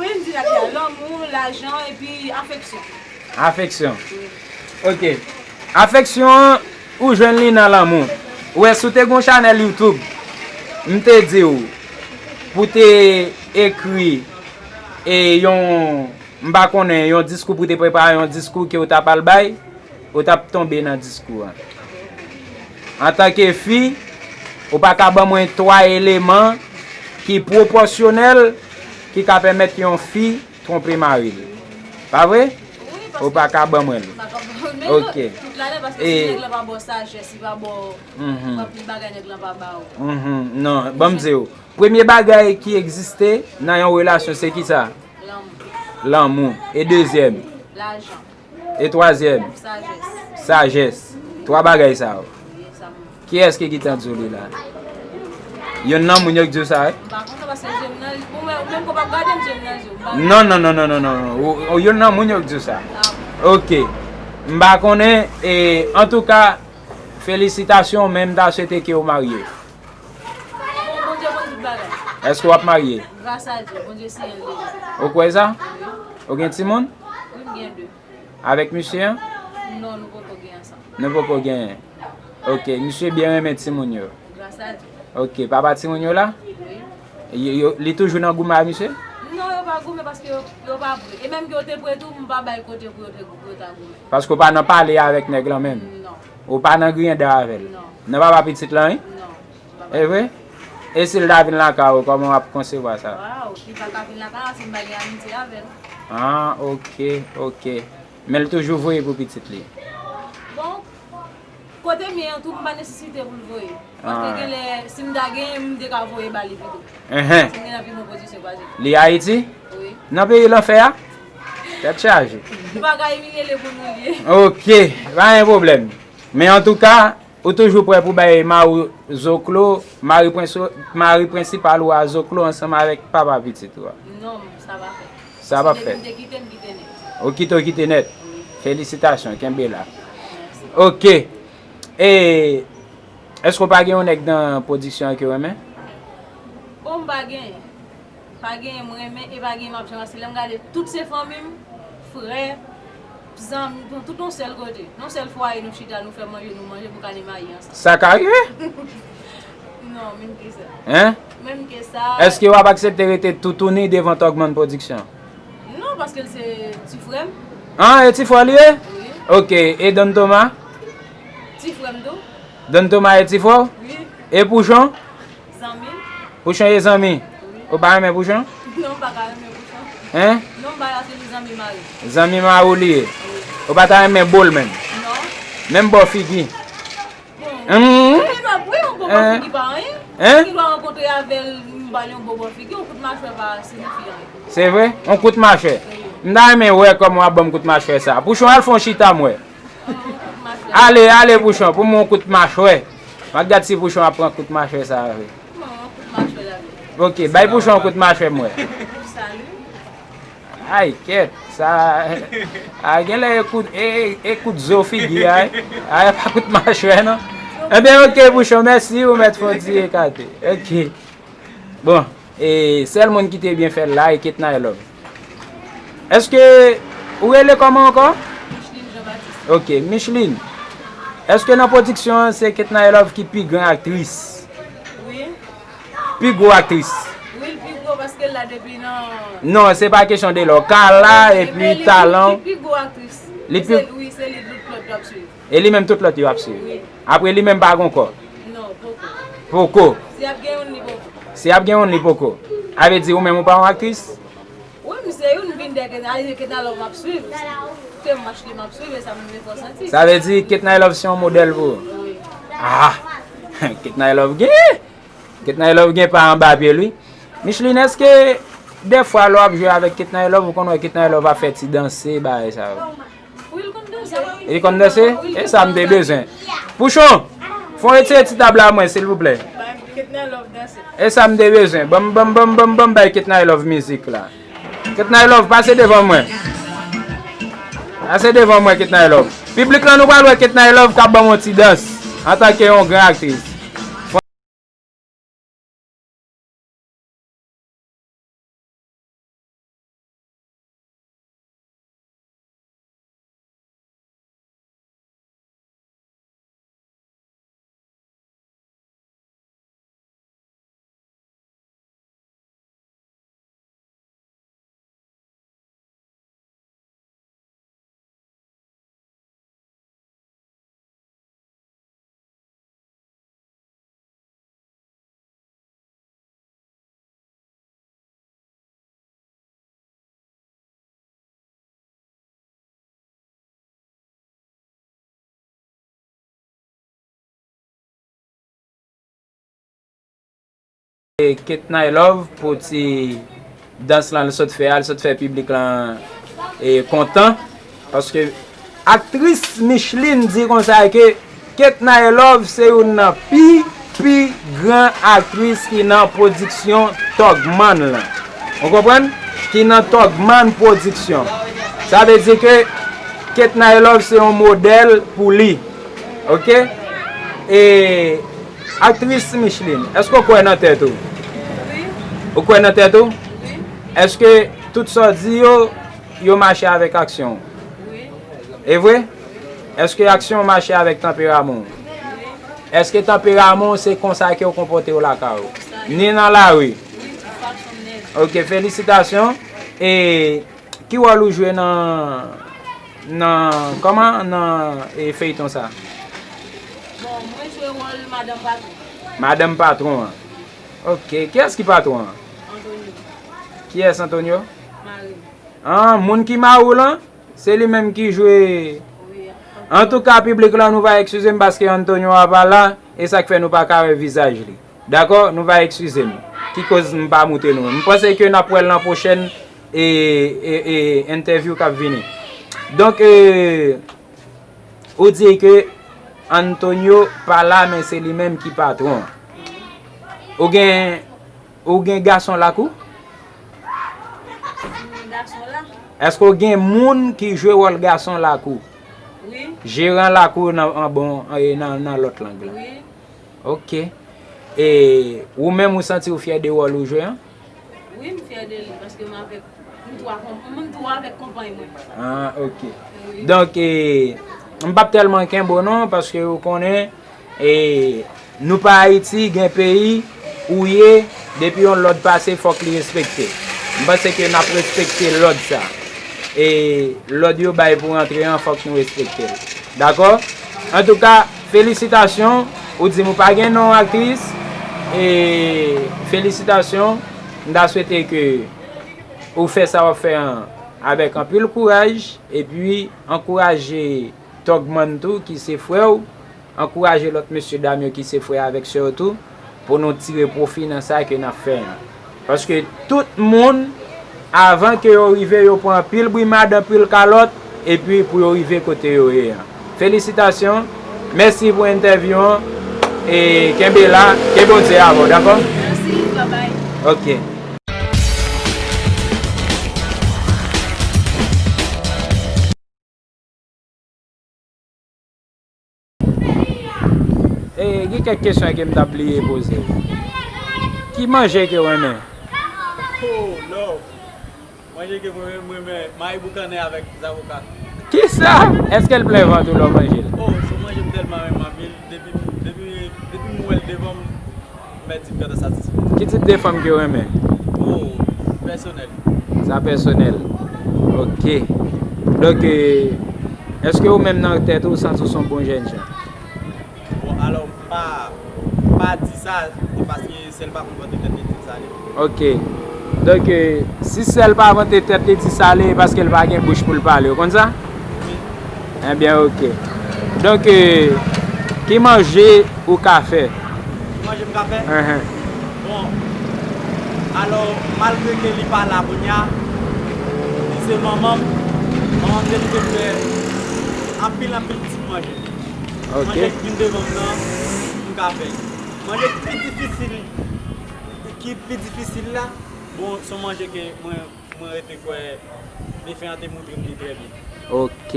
Wi, m di la deja, lanmou, lajan, epi afeksyon. Afeksyon. Wi. Ok. Afeksyon an, ou jwenn li nan lanmou. Ou wè, si w te gen yon chanèl YouTube, m te di w pou te ekri, e, yon, m pa konnen, yon diskou, pou te prepare yon diskou ke w t ap al bay, ou t ap tonbe nan diskou an. Antanke fi, ou pa ka ban mwen twa eleman ki pwopòsyonèl ki ka pèmèt yon fi twonpe mari l. Pa vre? Wi, paske ou pa ka ban mwen l. M pa ka ban, men non, ok, tout la, paske si nèg lan pa ba w sajès, li pa ba w, mhm, anpil bagay nèg lan pa ba w. Mhm. Non, ban m di w. Premye bagay ki egziste nan yon relasyon, se ki sa? Lanmou. Lanmou. E dezyèm? Lajan. E twazyèm? Sajès. Sajès. Twa bagay sa yo. Wi, sa m. Kiyès ki gentan di w li la? Youn nan moun yo k di w sa, wi? M pa konn sa paske je m nan, ou menm, ou menm kò p ap gade m, je m nan je w. M pa. Non, non, non, non, non, non. Ou, ou youn nan moun yo k di w sa. Ah. Ok. M pa konnen, e, antouka, felisitasyon, men m ta swete ke w marye. Bon, Bondye konn tout bagay. Èske w ap marye? Gras a Dye, Bondye siyen l deja. Ou kwè sa? Wi. Ou gen timoun? Wi, m gen de. Avèk misye an? Non, nou poko gen ansanm. Nou poko genyen. Ok, misye byen renmen timoun yo. Gras a Dye. Ok, papa timoun yo la? Wi. Yo, yo, li toujou nan goumen ak misye? Non, yo pa goumen paske yo, yo pa pre. E menm ke yo te pre tou, m pa bay kote pou yo te, pou yo ta goumen. Paske w pa nan pale avèk nèg lan menm? Non. Ou pa nan griyen dan avè l? Non. Nan papa pitit lan, wi? Non. E vre? E si l ta vin lakay ou, kòman w ap konsevwa sa? Waw, li pa ka vin lakay la si m pa gen amitye avè l. Ah, ok, ok. Men l toujou voye pou pitit li? Bon, kote m ye an tou, m pa nesesite pou l voye. Paske, ah, genlè, si m ta genyen, m te ka voye ba li pito. Enhen. Si m te nan pi bon pozisyon pase. Li Ayiti? Wi. Nan peyi lanfè a? Tèt chaje. Nou pa ka imilye l pou nou li. Ok, pa gen pwoblèm. Men antouka, ou toujou prè pou bay mari w zoklo, mari prenso-, mari prensipal ou a zoklo ansanm avèk papa pitit ou a? Non, sa pa fèt. Sa p ap fèt. Depi m te kite, m kite nèt. Ou kite, ou kite nèt. Wi. Felisitasyon, kenbe la. Mèsi. Ok. E, èske w pa gen yon nèg nan pwodiksyon an ke w renmen? Bon, m pa gen. Pa genyen m renmen e pa genyen m ap janm, paske lè m gade tout se fanmi m, frè, zanmi, bon, tout yon sèl kote. Yon sèl fwaye nou chita, nou fè manje, nou manje, nou ka ne marye ansanm. Sa ka rive? Non, menm ke sa. Hein? Menm ke sa. Èske w ap aksepte rete toutouni devan Tògmann Pwodiksyon? Non, paske l se ti frè m. Ah, e ti frè w li ye? Wi. Ok, e Don Thomas? Ti frè m tou. Don Thomas e ti frè w? Wi. E Pouchon? Zanmi. Pouchon ye zanmi? Wi. Ou pa renmen Pouchon? Non, m pa ka renmen Pouchon. Hein? Non, m pa, paske li zanmi mari. Zanmi mari w li ye? Wi. Ou pa ta renmen bo l menm? Non. Menm bò figi? Bon. Hmm? Li pa, wi, yon bon bò figi pa anyen. Hein? Paske lè w rankontre avè l, m ba l yon bon bò figi, yon kout machwè pa siyifi anyen. Se vre? Yon kout machwè? Wi. M ta renmen wè kòman w ap ban m kout machwè sa. Pouchon, al fè yon chita m wè. Ale, ale, Pouchon, pou mwen yon kout machwè. M ap gad si Pouchon ap pran kout machwè sa a vre. Ok, bay Pouchon yon kout machwè m wè. Ay, kèt, sa a genlè e kout, e, e, e kout zo figi a, e. A, e pa kout machwè, non. Ebyen, ok, Pouchon, mèsi, ou mèt fè yon ti ekate. Ok. Bon, e sèl moun ki te byen fè l la e Ketnay Love. Èske ou rele kòman ankò? Micheline Jean Baptiste. Ok, Micheline. Èske nan pwodiksyon an se Ketnay Love ki pi gran aktris? Wi. Pi gwo aktris? Wi, l pi gwo paske l la depi nan. Non, se pa kesyon de lò. Kala epi talan. Li pi gwo aktris. Li pi. Wi, se li tout lòt yo ap swiv. E li menm tout lòt yo ap swiv. Wi. Apre li menm pa gen ankò? Non, poko. Poko? Si ap gen youn, li poko. Si ap gen youn, li poko. A vle di ou menm ou pa yon aktris? Wi, m se youn, m vin dèyè Ketnay, Ketnay Love m ap swiv. Ke m match li m ap swiv, e sa menm efò santi. Sa vle di Ketnay Love se yon modèl pou ou? Wi. Ah! Ketnay Love gen! Ketnay Love gen pa anba pye l wi. Micheline, èske Dèfwa, lè w ap jwe avèk Ketnay Love, ou konn wè Ketnay Love ap fè ti danse, bagay sa yo. Wi, l konn danse. Li konn danse? E sa m te bezwen. Pouchon, fè w retire ti tab la mwen, silvouplè. Ketnay Love danse. E sa m te bezwen. Banm, banm, banm, banm, banm bay Ketnay Love mizik la. Ketnay Love, pase devan mwen. Pase devan mwen, Ketnay Love. Piblik lan, nou pral wè Ketnay Love k ap ban m yon ti dans antanke yon gran aktris. E Ketnay Love pou ti dans lan l sot fè a, l sot fè piblik lan e kontan. Paske aktris Micheline di konsa ke Ketnay Love se youn nan pi, pi gran aktris ki nan pwodiksyon Tògmann lan. Ou konprann? Ki nan Tògmann Pwodiksyon. Sa vle di ke Ketnay Love se yon modèl pou li. Oke? E aktris Micheline, èske w kwè nan tèt ou? Wi. Ou kwè nan tèt ou? Wi. Èske tout sa w di yo, yo mache avèk aksyon w? Wi. E vre? Èske aksyon w mache avèk tanperaman w? Wi. Èske tanperaman w se konsa ke w konpòte w lakay ou? Ni nan lari? Wi, tout fason nèt. Oke, felisitasyon. E ki wòl ou jwe nan, nan, kòman, nan e feyton sa? Bon, mwen jwe wòl madanm patwon. Madanm patwon an. Oke, kiyès ki patwon an? Antonio. Kiyès Antonio? Mari m. Ah, moun ki mari w lan? Se li menm ki jwe. Wi. Antouka, piblik lan, nou va eskize m paske Antonio a pa la, e sa k fè nou pa ka wè vizaj li. Dakò? Nou va eskize m. Ki koz m pa moute nou. M panse ke n ap wè l nan pwochèn e, e, e, entèvyou k ap vini. Donk, e, ou di ke Antonio pa la, men se li menm ki patwon. Ou gen, ou gen gason lakou? Gason la. Èske w gen moun ki jwe wòl gason lakou? Wi. Jeran lakou nan, an bon, e, nan, nan lòt lang la. Wi. Oke. E ou menm, ou santi w fyè de wòl ou jwe an? Wi, m fyè de li, paske m avèk, m tou a konp-, m tou avèk konpay mwen. Ah, oke. Wi. Donk, e, m p ap tèlman kenbe w non, paske ou konnen, e, nou pa Ayiti, gen peyi ou ye, depi yon lòd pase, fòk li respekte. M panse ke n ap respekte lòd sa. E lòd yo bay pou rantre an, fòk nou respekte l. Dakò? Antouka, felisitasyon. Ou di m ou pa gen non aktris. E felisitasyon. M ta swete ke ou fè sa w ap fè an avèk anpil kouraj. Epi, ankouraje Tògmann tou, ki se frè w. Ankouraje lòt mesye dam yo ki se frè avèk sè yo tou, pou nou tire pwofi nan sa ke n ap fè an. Paske tout moun, avan ke yo rive, yo pran anpil brimad, anpil kalòt, epi pou yo rive kote yo ye an. Felisitasyon, mèsi pou entèvyou an, e kenbe la, ke Bondye avè w, dakò? Mèsi, babay. Oke. E, gen kèk kesyon ke m t ap bliye poze. Ki manje ke w renmen? Oh, no. Manje ke mwen renmen, mwen renmen mayi boukannen avèk zavoka. Kisa? Èske l plen vant ou lè w manje l? Oh, se yon manje m tèlman renmen anpil. Depi, depi, depi m wè l devan m, m mèt di m gentan satisfè. Ki tip de fanm ke w renmen? Oh, pèsonèl. Sa pèsonèl. Oke. Donk, e, èske ou menm nan tèt ou, ou santi w se yon bon jènjan? Bon, alò, m pa, m pa di sa, se paske sè l pa konn vante tèt li di l sale. Oke. Donk, e, si sè l pa vante tèt li di sale, e paske l pa gen bouch pou l pale. Ou konn sa? Wi. Ebyen, oke. Donk, e, ki manje ou ka fè? Ki manje m ka fè? Enhen. Bon, Alò, malgre ke li pa la kounye a, li se manman m. Manman m te kite m fè anpil, anpil ti manje. Ok. Manje ki vin devan m nan, m ka fè. Manje ki pi difisil, ki pi difisil la, bon, se yon manje ke mwen, mwen rete kwè defen an te montre m li trè byen. Ok.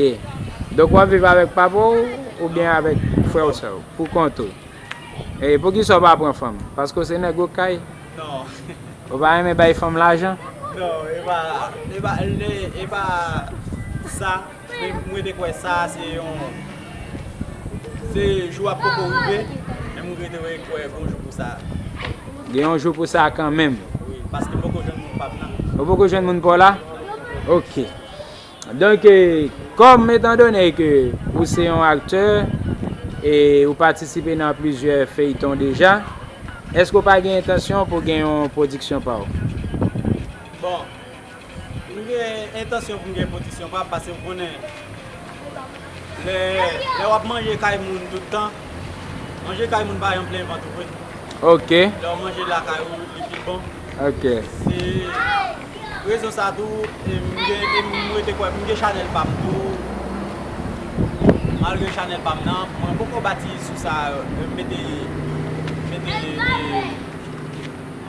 Donk, w ap viv avèk papa w oubyen avèk frè w, sè w, pou kont ou? E poukisa w pa pran fanm? Paske w se nèg ou kay? Non. Ou pa renmen bay fanm lajan? Non, e pa, e pa, e, e pa sa. Men mwen te kwè sa, se yon, se jou ap poko rive, men mwen rete kwè gon jou pou sa. Gen yon jou pou sa kanmenm. Wi, paske m poko jwenn moun pa m nan. Ou poko jwenn moun pa w la? Ok. Donk, e, kòm, etandone ke ou se yon aktè e ou patisipe nan plizyè feyton deja, èske w pa gen entansyon pou gen yon pwodiksyon pa w? Bon, m gen entansyon pou m gen pwodiksyon pa m, paske m konnen lè, lè w ap manje kay moun tout tan, manje kay moun pa janm plen vant ou vre. Ok. Lè w manje lakay ou, li pi bon. Ok. Se rezon sa tou, e m gen, e m rete kwè, m gen chanèl pa m tou. Malgre chanèl pa m nan, mwen poko bati sou sa, e, mete, mete, e,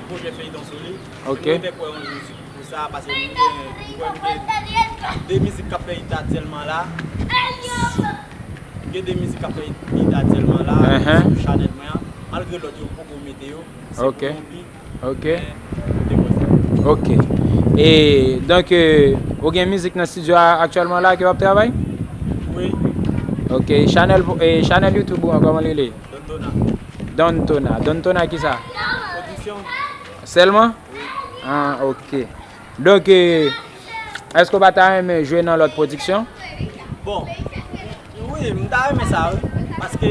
pwojè feyton sou li. Ok. Mwen te kwè yon jou pou sa, paske m gen, m kwè m gen de mizik k ap fè it aktyèlman la. M gen de mizik k ap fè it aktyèlman la, sou chanèl mwen an. Malgre lòt yo poko mete yo, se pou yon bi. Ok. Men, m te kwè sa. Ok. E, donk, e, ou gen mizik nan estidyo a aktyèlman la ke w ap travay? Wi. Ok. Chanèl, e, chanèl YouTube ou an, kòman li rele? Don Tona. Don Tona. Don Tona kisa? Pwodiksyon. Sèlman? Wi. Ah, ok. Donk, e, èske w pa ta renmen jwe nan lòt pwodiksyon? Bon, wi, m ta renmen sa, wi. Paske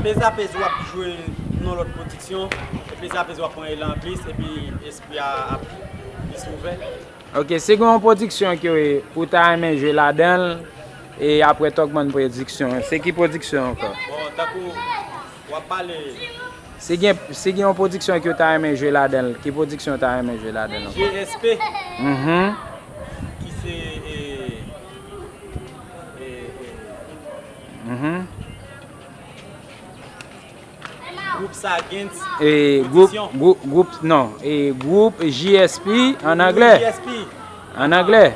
pezapez w ap jwe nan lòt pwodiksyon, e pezapez w ap pran elan plis, epi espri a ap plis ouvè. Ok, si gen yon pwodiksyon ke ou ta renmen jwe ladan l, e apre Tògmann Pwodiksyon, se ki pwodiksyon ankò? Bon, tankou w ap pale. Si gen, si gen yon pwodiksyon ke w ta renmen jwe ladan l, ki pwodiksyon w ta renmen jwe ladan l ankò? G S P. Mhm. Ki se, e, e, e, Mhm. Gwoup Sagent. E, gwoup, Pwodiksyon. Gwoup, gwoup, non, e, gwoup J S P an anglè. J S P. An anglè.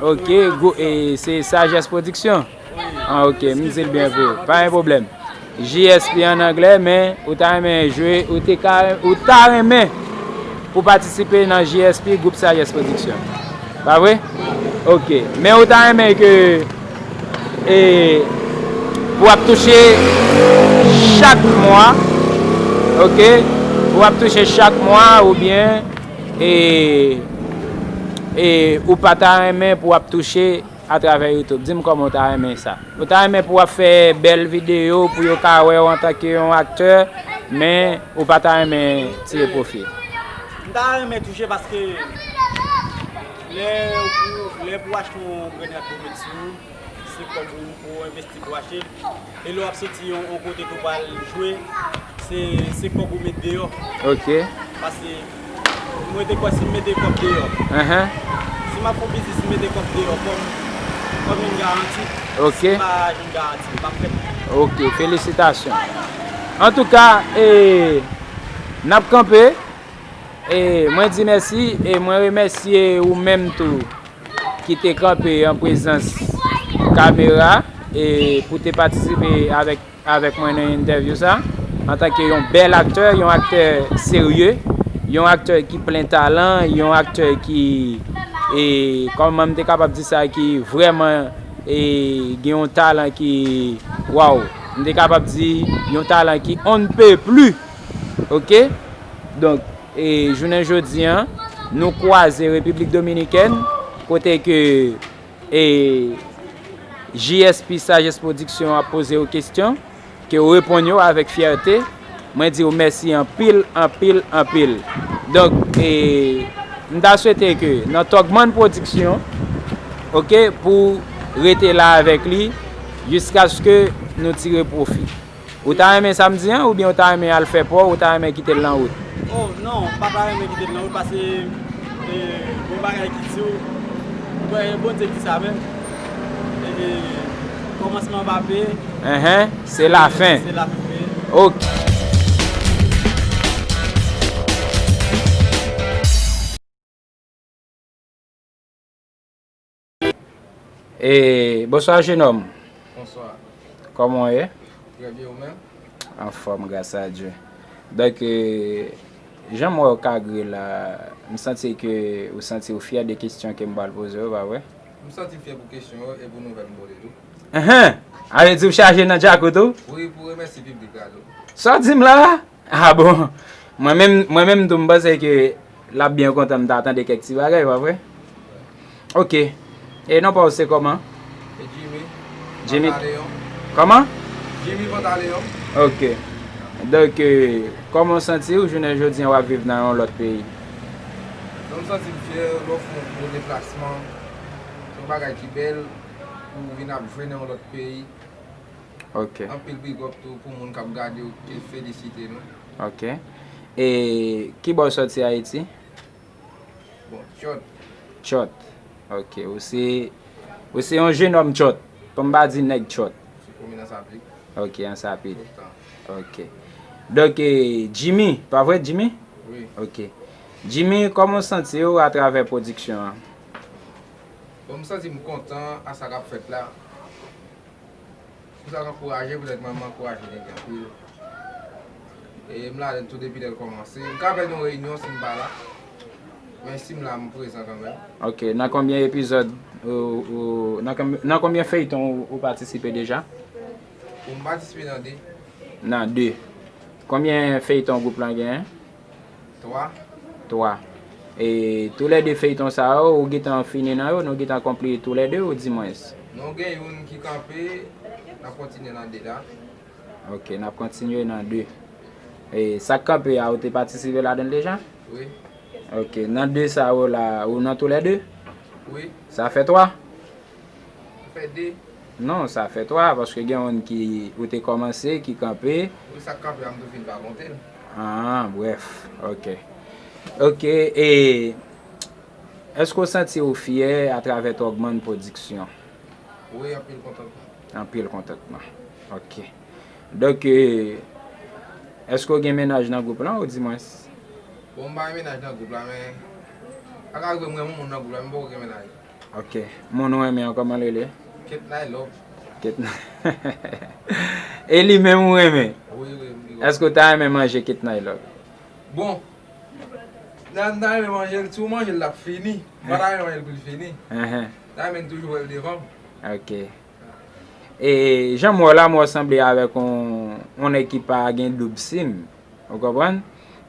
Ok, gwou-, e, se Sajès Pwodiksyon. Wi. Ah, ok, m di l byen vre. Pa gen pwoblèm. J S P an anglè, men ou ta renmen jwe, ou te ka, ou ta renmen pou patisipe nan J S P, gwoup Sajès Pwodiksyon. Pa vre? Ok. Men ou ta renmen ke, e, pou w ap touche chak mwa, ok? Pou w ap touche chak mwa oubyen, e, e, ou pa ta renmen pou w ap touche atravè YouTube? Di m kòman w ta renmen sa. Ou ta renmen pou w ap fè bèl videyo pou yo ka wè w antanke yon aktè, men ou pa ta renmen tire pwofi? M ta renmen touche paske lè ou, lè pou w achte yon grenn rad pou w met sou ou, se kòb ou, ou envesti pou w achte l. E lè w ap soti yon, yon kote ke w pral jwe, se, se kòb ou met deyò. Ok. Paske mwen te kwè si m mete kòb deyò. Ahan. Si m ap fè yon biznis, m mete kòb deyò, fò m, fò m jwenn garanti. Ok. Si m pa jwenn garanti, m p ap fè l. Ok, felisitasyon. Antouka, e, n ap kanpe. E, mwen di mèsi, e mwen remèsye ou menm tou ki te kanpe an prezans kamera, e pou te patisipe avèk avèk mwen nan entèvyou sa, antanke yon bèl aktè, yon aktè serye, yon aktè ki plen talan, yon aktè ki, e, kòman m te kapab di sa, ki vrèman, e, gen yon talan ki, waw, m te kapab di yon talan ki on ne peut plus, ok? Donk, e, jounen jodi an, nou kwaze Repiblik Dominikèn, kote ke e J S P Sagesse Production ap poze w kesyon, ke w reponn yo avèk fyète, mwen di w mèsi anpil, anpil, anpil. Donk, e, m ta swete ke nan Togman Production, ok, pou w rete la avèk li, jiskaske nou tire pwofi. Ou ta renmen sa m di an, oubyen ou ta renmen al fè pa w, ou ta renmen kite l nan wout? Oh, Non, m pa ta renmen kite l nan wout, paske, e, gon bagay ki di w, mwen, Bondye ki di sa menm. E, kòmansman pa peye. Enhen, se lafen. Se lafen peye. Ok. E, bonswa, jenòm. Bonswa. Kòman w ye? Trè byen, ou menm? Anfòm, gras a Dye. Donk, e, jan m wè w kagre la, m santi ke ou santi w fyè de kesyon ke m pral poze w, pa vre? M santi m fyè pou kesyon yo e pou nouvèl m pote tou. Enhen! A vle di w chaje nan djakout ou? Wi, pou remèsye piblik la tou. Sa w di m la a? Ah bon? Mwen menm, mwen menm tou, m panse ke l ap byen kontan m ta tande kèk ti bagay, pa vre? Ok. E non pa w se kòman? E Jimmy. Jimmy. Pantaleon. Kòman? Jimmy Pantaleon. Ok. Donk, e, kòman w santi w jounen jodi an w ap viv nan yon lòt peyi? Donk, m santi m fyè lè w fè yon gwo deplasman. Se yon bagay ki bèl pou w vin ap jwe nan yon lòt peyi. Ok. Anpil big up tou pou moun k ap gade w, e felisite nou. Ok. E ki bò w sòti Ayiti? Bon, Tchòt. Tchòt. Ok. Ou se, ou se yon jenòm Tchòt. Pou m pa di nèg Tchòt. Se komin Ansapit. Ok, Ansapit. Tout tan. Ok. Donk, e, Jimmy, pa vre, Jimmy? Wi. Ok. Jimmy, kòman w santi w atravè pwodiksyon an? Bon, m santi m kontan a sa k ap fèt la. Pou sa k ankouraje, poutèt mwen, m ankouraje nèg yo anpil. E m ladann tou depi lè l kòmanse. M ka pèdi yon reyinyon si m pa la. Men si m la, m prezan kanmenm. Ok, nan konbyen epizòd ou, ou, nan konb-, nan konbyen feyton ou, ou patisipe deja? Bon, m patisipe nan de. Nan de. Konbyen feyton gwoup lan genyen? Twa. Twa. E toulède feyton sa yo, ou gentan fini nan yo, nou gentan konkli toulède, ou di mwens? Nou gen youn ki kanpe, n ap kontinye nan de la. Ok, n ap kontinye nan de. E sa k kanpe a, ou te patisipe ladan l deja? Wi. Ok, nan de sa yo la, ou nan toulède? Wi. Sa fè twa? Sa fè de. Non, sa fè twa, paske gen youn ki, ou te kòmanse, ki kanpe. Wi, sa k kanpe a, m tou fin pa konte l. Ah, brèf, ok. Ok, e èske w santi w fyè atravè Tògmann Pwodiksyon? Wi, anpil kontantman. Anpil kontantman. Ok. Donk, e, èske w gen mennaj nan gwoup lan, ou di mwens? Bon, m pa gen mennaj nan gwoup la, men sa ka rive m renmen yon moun nan gwoup la, men m poko gen mennaj. Ok. Moun ou renmen an, kòman l rele? Ketnay Love. Ketnay. E li menm ou renmen? Wi, wi, wi. Èske w ta renmen manje Ketnay Love? Bon, nan, nan renmen manje l, si w manje l, l ap fini. M pa ta renmen manje l pou l fini. Enhen. Ta renmen toujou wè l devan m. Ok. E jan m wè w la, m wè w sanble avèk yon, yon nèg ki pa gen doub sim. Ou konprann?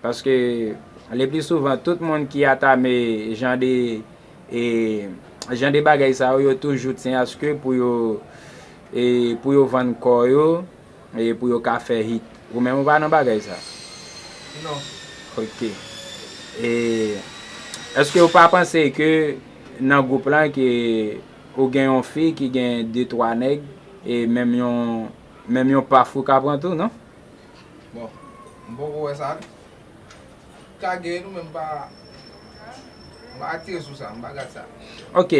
Paske le pli souvan, tout moun ki atame jan de, e, jan de bagay sa yo, yo toujou tyen aske pou yo, e, pou yo vann kò yo, e, pou yo ka fè hit. Ou menm ou pa nan bagay sa? Non. Ok. E èske ou pa panse ke nan gwoup lan ke ou gen yon fi ki gen de twa nèg e menm yon, menm yon paf ou ka pran tou, non? Bon, m poko wè sa. Ka gen nou, men m pa, m pa atire sou sa, m pa gad sa. Ok.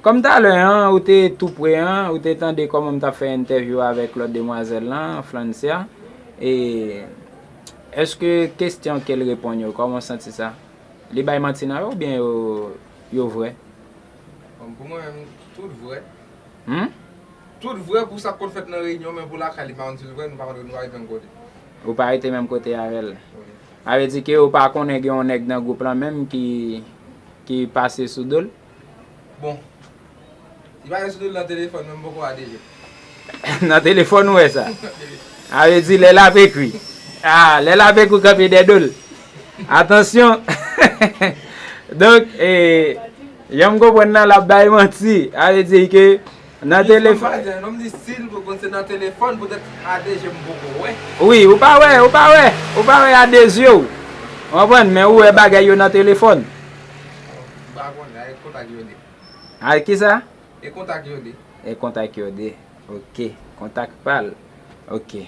Kòm talè an, ou te tou pre an, ou te tande kòman m t ap fè entèvyou avèk lòt demwazèl lan, Francia. E èske kesyon ke l reponn yo, kòman w santi sa? Li bay manti nan yo oubyen yo, yo vrè? Bon, pou mwen menm, tout vrè. Hmm? Tout vrè pou sa k konn fèt nan reyinyon, men pou lakay li pa konn si l vrè, nou pa konn, nou pa rete menm kote. Ou pa rete menm kote avè l. Wi. Sa vle di ke ou pa konnen gen yon nèg nan gwoup lan menm ki, ki pase sou do l? Bon. Li pase sou do l nan telefòn, men m poko a D J. Nan telefòn ou wè sa? Sa vle di lè l ap ekri. Ah, lè l ap ekri kanpe dèyè do l. Atansyon. Donk, e, jan m konprann nan, l ap bay manti. Sa vle di ke nan telefòn. Lè m di si l, pou konn se nan telefòn, poutèt a de je m poko wè. Wi, ou pa wè, ou pa wè, ou pa wè a de zye w. Ou konprann, men ou wè bagay yo nan telefòn. M pa konnen, a e kontak yo de. A e kisa? E kontak yo de. E kontak yo de. Ok, kontak pa l. Ok.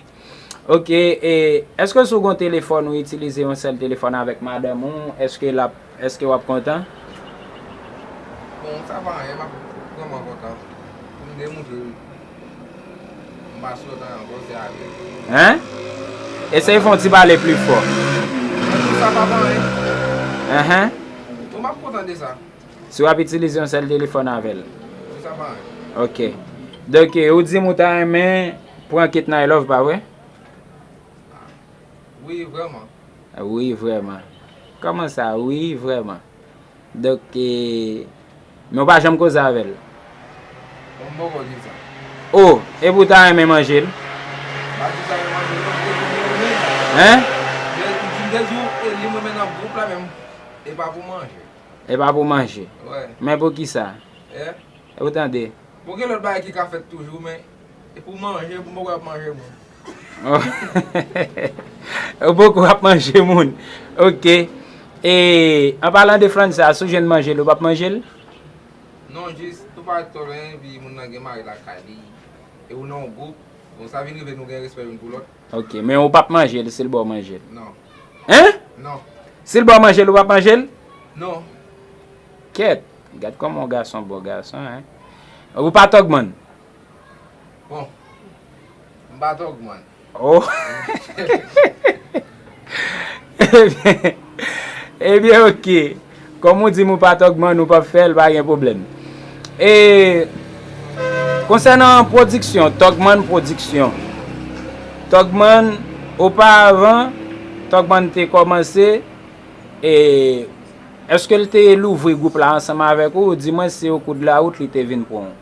Ok, e èske si w gen yon telefòn, ou itilize yon sèl telefòn avèk madanm ou, èske l ap, èske w ap kontan? Bon, sa pa anyen, m ap vrèman kontan. Pou m demontre m pa sou lòt anyen ankò, se avè l. Hein? Eseye fè yon ti pale pli fò. Sa pa pa anyen. Enhen. Bon, m ap kontan de sa. Si w ap itilize yon sèl telefòn avè l. Sa pa anyen. Ok. Donk, ou di m ou ta renmen pran Ketnay Love, pa vre? Wi, vrèman. Wi, vrèman. Kòman sa, wi, vrèman? Donk, e, men w pa janm koze avè l? Bon, m poko di sa. O, epi w ta renmen manje l? M pa di sa, men manje l, m te di w, Hein? men m te di w, e li mwen men nan gwoup la, men e pa pou manje. E pa pou manje. Wè. Men pou kisa? E? Ou tande? Bon, gen lòt bagay ki ka fèt toujou, men e pou manje, pou m poko ap manje moun. Oh. Ou poko ap manje moun. Ok. E, an palan de Flansa, si w jwenn manje l, ou p ap manje l? Non, jis, tou pa tò lwen, epi moun nan gen mari lakay li. E ou nan yon gwoup, bon, sa vin rive nou gen respè youn pou lòt. Ok, men ou p ap manje l si l ba w manje l? Non. Hein? Non. Si l ba w manje l, ou p ap manje l? Non. Kèt, gad kòman yon gason bon gason, hein? Ou pa tògmann? Bon. M pa tògmann. Oh. Ebyen, ebyen, ok. Kòm ou di m ou pa tògmann, ou p ap fè l, pa gen pwoblèm. E konsènan pwodiksyon, Tògmann Pwodiksyon. Tògmann, oparavan, Tògmann te kòmanse, e èske l te louvri gwoup la ansanm avèk ou, oudimwens se okou de la wout li te vin pran w?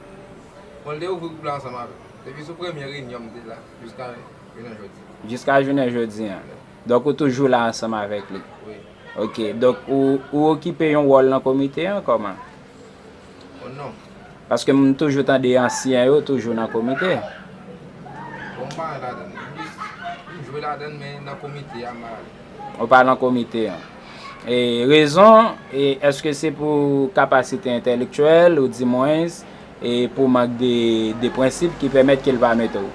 Bon, l te ouvri gwoup la ansanm avè m. Depi sou premye reyinyon m te la, jiska jounen jodi. Jiska jounen jodi an. Donk ou toujou la ansanm avèk li. Wi. Ok, donk ou, ou okipe yon wòl nan komite an, kòman? Oh non. Paske m toujou tande ansyen yo toujou nan komite. Bon, m pa ladan. M jis, m jwe ladan, men nan komite a, m pa ale. Ou pa nan komite an. E rezon, e èske se pou kapasite entèlektyèl, oudimwens, e pou mank de, de prensip ki pèmèt ke l pa mete w?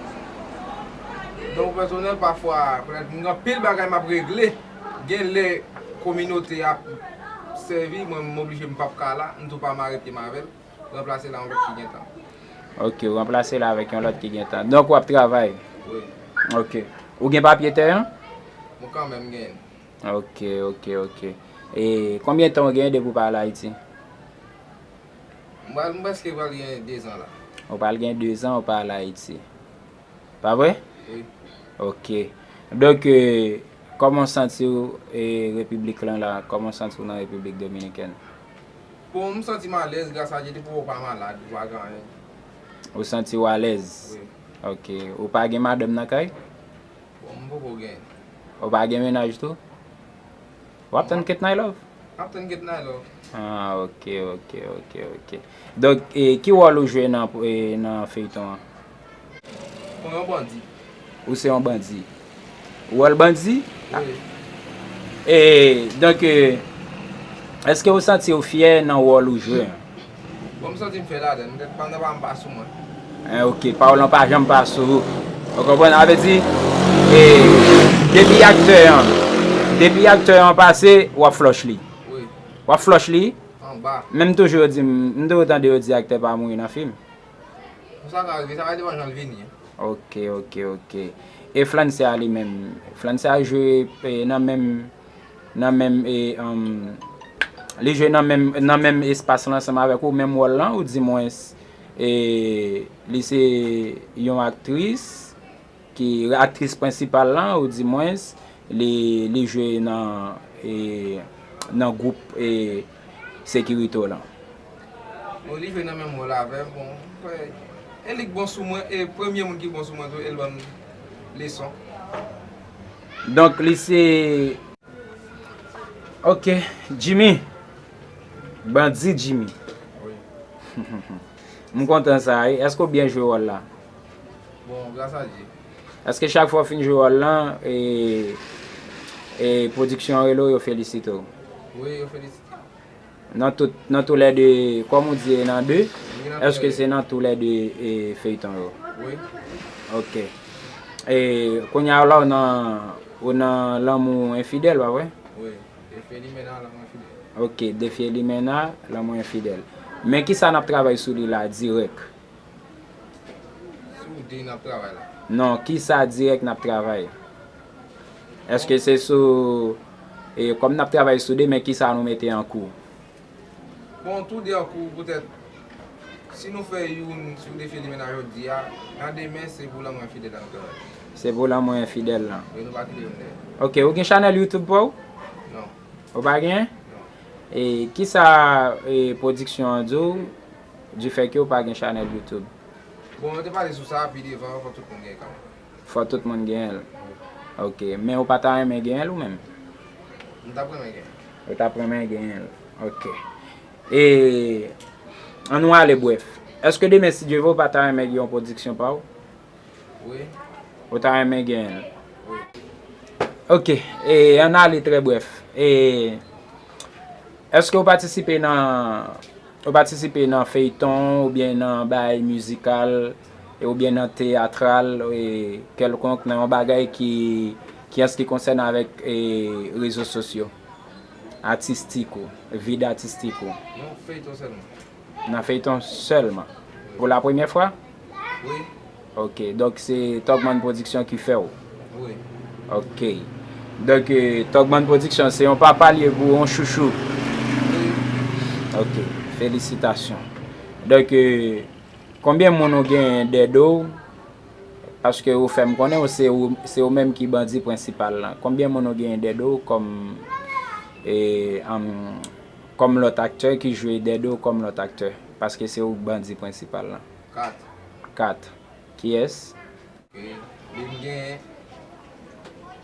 Donk, pèsonèl, pafwa, petèt m gen anpil bagay m ap regle. Gen lè kominote ap sèvi, mwen, m oblije m p ap ka la, m tou pa mare pye m avè l. Ranplase la yon lòt ki gentan. Ok, ou ranplase la avèk yon lòt ki gentan. Donk, w ap travay? Wi. Ok. Ou gen papye tè an? Bon, kanmenm genyen. Ok, ok, ok. E konbyen tan w gen depi w pa al Ayiti? M pral, m prèske pral gen dezan la. Ou pral gen dezan ou pa al Ayiti. Pa vre? Wi. Ok. Donk, e, kòman w santi w, e, repiblik lan la? Kòman w santi w nan Repiblik Dominikèn? Bon, m santi m alèz, gras a Dye, depi w pa malad, ou pa gen anyen. Ou santi w alèz? Wi. Ok. Ou pa gen madanm nan kay? Bon, m poko gen. Ou pa gen mennaj tou? W ap tann Ketnay Love? M ap tann Ketnay Love. Ah, ok, ok, ok, ok. Donk, e, ki wòl ou jwe nan, e, nan feyton an? Bon, yon bandi. Ou se yon bandi? Wòl bandi? Wi. E, donk, e, èske ou santi w fyè nan wòl ou jwe an? Bon, m santi m fè ladan, m tèt pa nan pa m pa sou mwen. Eh, ok, pa w lan pa janm pa sou ou. Ou konprann? Sa vle di, e, depi aktè an, depi aktè an pase, w ap flòch li. Wi. W ap flòch li. Anba. Men m toujou di, m toujou tande yo di aktè pa mouri nan fim. Sa ka rive, sa va depann jan l vini. Ok, ok, ok. E Flansa li menm, Flansa jwe, e, nan menm, nan menm, e, um, li jwe nan menm, nan menm espas lan ansanm avèk ou, menm wòl lan, oudimwens, e, li se yon aktris ki, aktris prensipal lan, oudimwens, li, li jwe nan, e, nan gwoup, e, Sekirito lan. Bon, li jwe nan menm wòl avè m, bon, m kwè, e li k bon sou mwen, e premye moun ki bon sou mwen tou, e l ban m leson. Donk, li se, ok, Jimmy. Bandi Jimmy. Wi. M kontan sa, wi. Èske w byen jwe wòl la? Bon, gras a Dye. Èske chak fwa w fin jwe wòl lan, e, e pwodiksyon an rele w, yo felisite w? Wi, yo felisite. Nan tout, nan toulède, kòm ou di, e nan de? Wi, nan Èske toulède. Se nan toulède, e, feyton yo? Wi. Ok. E, kounye a la ou nan, ou nan lanmou enfidèl, pa vre? Wi, Defi Limena, lanmou enfidèl. Ok, Defi Limena, lanmou enfidèl. Men kisa n ap travay sou li la, dirèk? Sou de n ap travay la. Non, kisa dirèk n ap travay? Èske se sou, e, kòm n ap travay sou de, men kisa nou mete an kou? Bon, tou de an kou, poutèt, si nou fè youn sou Defi Limena jodi a, nan demen, se pou lanmou enfidèl la nou travay. Se pou lanmou enfidèl la. Wi, nou pa kite youn dèyè. Ok, ou gen chanèl YouTube pa w? Non. Ou pa gen? Non. E kisa, e, pwodiksyon an di w, du fait que ou pa gen chanèl YouTube? Bon, yo te pale sou sa, pi devan, fò tout moun gen kanmenm. Fò tout moun genyen l. Ok, men ou pa ta renmen genyen l ou menm? M t ap renmen genyen l. Ou t ap renmen genyen l. Ok. E, ann nou ale brèf. Èske demen, si Dye vle, ou pa ta renmen gen yon pwodiksyon pa w? Wi. Ou ta renmen genyen l? Wi. Ok, e, ann ale trè brèf. E, èske ou patisipe nan, ou patisipe nan feyton oubyen nan bagay mizikal, e, oubyen nan teyatral, e, kèlkonk, nan yon bagay ki, ki an se ki konsène avèk, e, rezo sosyo, atistik ou, vid atistik ou? Non, feyton sèlman. Nan feyton sèlman? Pou la premyè fwa? Wi. Ok, donk se Togman Production ki fè w? Wi. Ok. Donk, e, Togman Production se yon papa l ye pou yon chouchou? Wi. Ok, felisitasyon. Donk, e, konbyen moun ou genyen dèyè do w? Paske ou fè m konnen ou se ou, se ou menm ki bandi prensipal lan. Konbyen moun ou genyen dèyè do w kòm, e, anm, kòm lòt aktè ki jwe dèyè do w kòm lòt aktè? Paske se ou k bandi prensipal lan. Kat. Kat. Kiyès? E, li m gen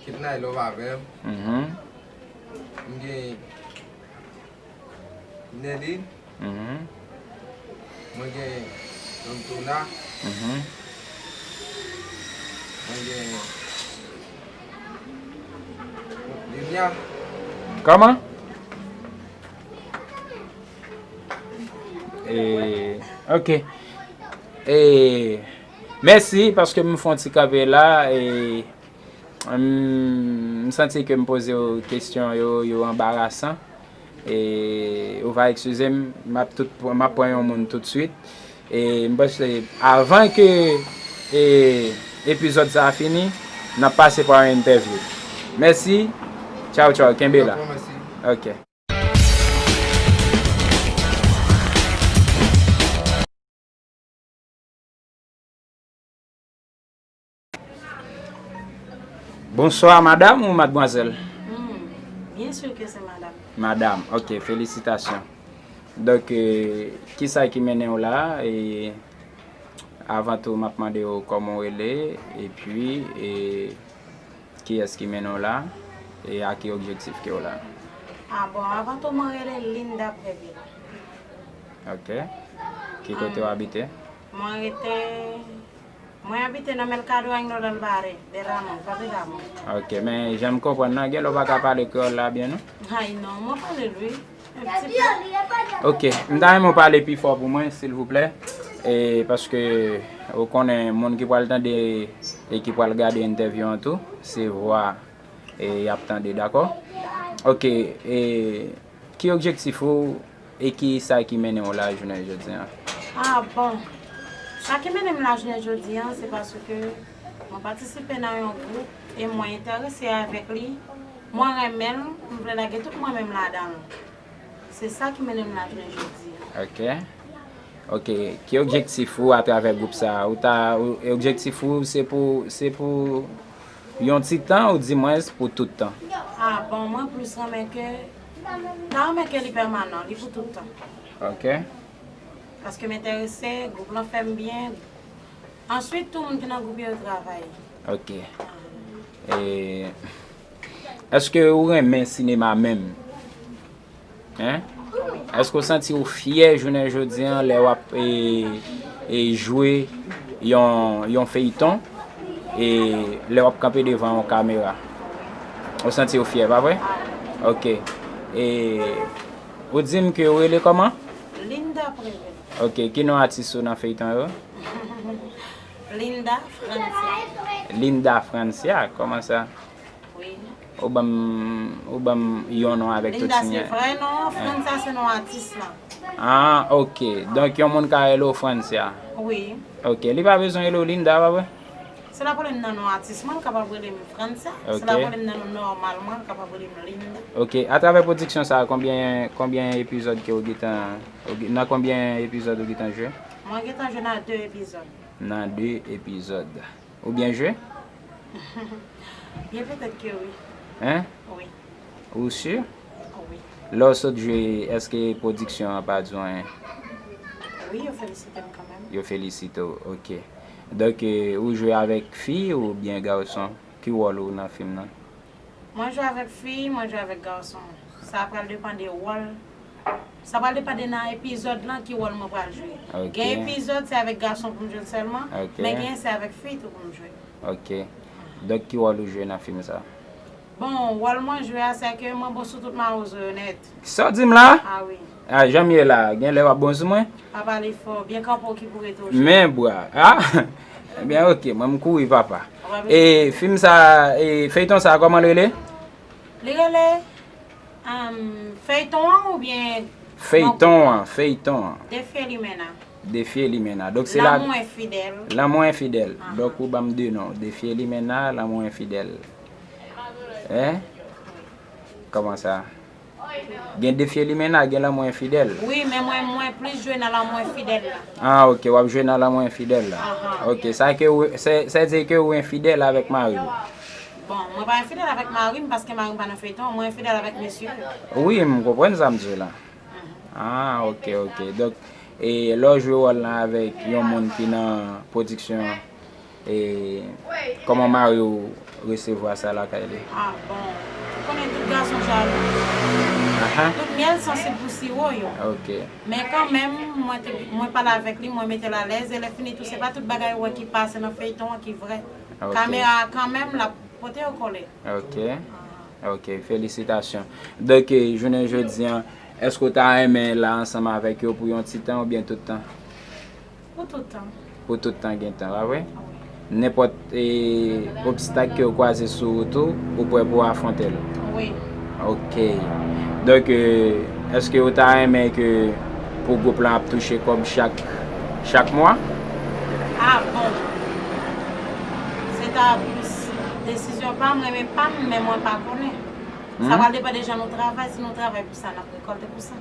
Kidney Love avè m. Mhm. M gen Nelly. Mhm. Mwen gen Don Tona. Mhm. Mwen gen Linya. Kòman? E, ok. E, mèsi paske m fè yon ti kanpe la. E, m, m santi ke m poze w kesyon yo, yo anbarasan. E, ou va eskize m, m ap tout, m ap pran yon moun toutswit. E, m panse avan ke, e, epizòd sa a fini, n ap pase pa yon entèvyou. Mèsi. Tchaw, tchaw. Kenbe la. Dakò, mèsi. Ok. Bonswa, madam ou madmwazèl? Hmm, byen si ke se madam. Madam, ok, felisitasyon. Donk, e, kisa ki mennen w la? E, avan tou, m ap mande w kòman w rele, epi, e, kiyès ki mennen w la, e a ki objektif ke w la? Ah, bon, avan tou, mwen rele Linda Previl. Ok. Ki kote w abite? Mwen rete, mwen abite nan Mercado Aino del Valle, de Ramon, Papi Ramon. Ok, men jan m konprann nan, gen lè w pa ka pale kreyòl la byen, non? Ay, non, mwen pale l, wi. Ok, m ta renmen w pale pi fò pou mwen, silvouplè. E, paske ou konnen moun ki pral tande e ki pral gade entèvyou an tou, se vwa e y ap tande, dakò? Ok, e ki objektif ou e ki sa ki mennen w la jounen jodi an? Ah, bon. Sa ki mennen m la jounen jodi an, se paske mwen patisipe nan yon gwoup e mwen enterese avèk li. Mwen renmen l, m vle lage tout mwen menm ladan l. Se sa ki mennen m la jounen jodi an. Ok. Ok. Ki objektif ou atravè gwoup sa a? Ou ta, ou, objektif ou se pou, se pou yon ti tan ou di mwens pou tout tan? Ah, bon, mwen plis renmen ke, ta renmen ke li pèmanan, li pou tout tan. Ok. Paske m enterese, gwoup lan fè m byen. Answit, tou moun ki nan gwoup yo, yo travay. Ok. E, èske ou renmen sinema menm? Hein? Èske w santi w fyè jounen jodi an lè w ap, e, e, jwe yon, yon feyton, e lè w ap kanpe devan yon kamera? Ou santi w fyè, pa vre? Ok. E ou di m ke w rele kòman? Linda Previl. Ok, ki non atis ou nan feyton yo? Linda Francia. Linda Francia, kòman sa? Wi. Ou ban m, ou ban m yon non avèk tout siy an. Linda se vrè non, Francia se non atis lan. Ah, ok. Donk, yon moun ka rele w Francia. Wi. Ok, li pa bezwen rele w Linda, pa vre? Se la pwoblèm nan non atis mwen, l kapab rele m Francia. Se la pwoblèm nan non nòmal mwen, l kapab rele m Linda. Ok, atravè pwodiksyon sa a, konbyen, konbyen epizòd ke w gentan, ou gen- nan konbyen epizòd ou gentan jwe? Mwen gentan jwe nan de epizòd. Nan de epizòd. Ou byen jwe? Byen petèt ke wi. Hein? Wi. Ou si? Wi. Lè w sot jwe, èske pwodiksyon an pa di w anyen? Wi, yo felisite m kanmenm. Yo felisite w, ok. Donk, eh, ou jwe avèk fi oubyen gason? Ki wòl ou nan fim nan? Mwen jwe avèk fi, mwen jwe avèk gason. Sa pral depann de wòl. Sa pral depann de nan epizòd lan ki wòl mwen pral jwe. Ok. Gen epizòd se avèk gason pou m jwe l sèlman, ok, men gen se avèk fi tou pou m jwe. Ok. Donk, ki wòl ou jwe nan fim sa? Bon, wòl mwen jwe a, se ke mwen bon sou tout mawozo yo nèt. Sa w di m la? Ah wi. Ah, jan m ye la, gen lè w ap bon sou mwen? Pa pale fò, byen kanpe w ki pou rete w. Men bra. Ah! Ebyen, ok, mwen m kouri, papa. E fim sa, e feyton sa, kòman l rele? Li rele, um, feyton an oubyen... Feyton an, feyton an. Defi Elimena. Defi Elimena. Donk se la. Lanmou enfidèl. Lanmou enfidèl. Aha. Donk ou ban m de non. Defi Elimena, lanmou enfidèl. Hein? Kòman sa? Gen Defi Elimena, gen Lanmou enfidèl. Wi, men mwen, mwen plis jwe nan Lanmou enfidèl la. Ah, ok, w ap jwe nan Lanmou enfidèl la. Aha. Ok, sa ke ou, se, sa di ke ou enfidèl avèk mari w? Bon, mwen pa enfidèl avèk mari m paske mari m pa nan feyton, mwen enfidèl avèk mesye yo. Wi, m konprann sa m di w la. Mhm. Ah, ok, ok. Donk, e lè w jwe wòl lan avèk yon moun ki nan pwodiksyon an, e kòman mari w resevwa sa lakay li? Ah, bon. Ou konnen tout gason jalou. Aha. Tout myèl sansib pou siwo yo. Ok. Men kanmenm, mwen te, mwen pale avèk li, mwen mete l alèz, e lè fini tou, se pa tout bagay ou wè ki pase nan feyton an ki vrè. Ok. Kamera a kanmenm, l ap pote yo kole. Ok. Aha. Ok, felisitasyon. Donk, e, jounen jodi an, èske w ta renmen la ansanm avèk yo pou yon ti tan oubyen tout tan? Pou tout tan. Pou tout tan gen tan, pa vre? Wi. Nenpòt, e, obstak ke w kwaze sou wout ou, ou prè pou w afwonte l? Wi. Ok. Donk, e, èske w ta renmen ke pou gwoup lan ap touche kòb chak, chak mwa? Ah, bon. Se ta plis desizyon pa m, renmen pa m, men mwen pa konnen. Sa pral depann de jan nou travay. Si nou travay pou sa, n ap rekòlte pou sa.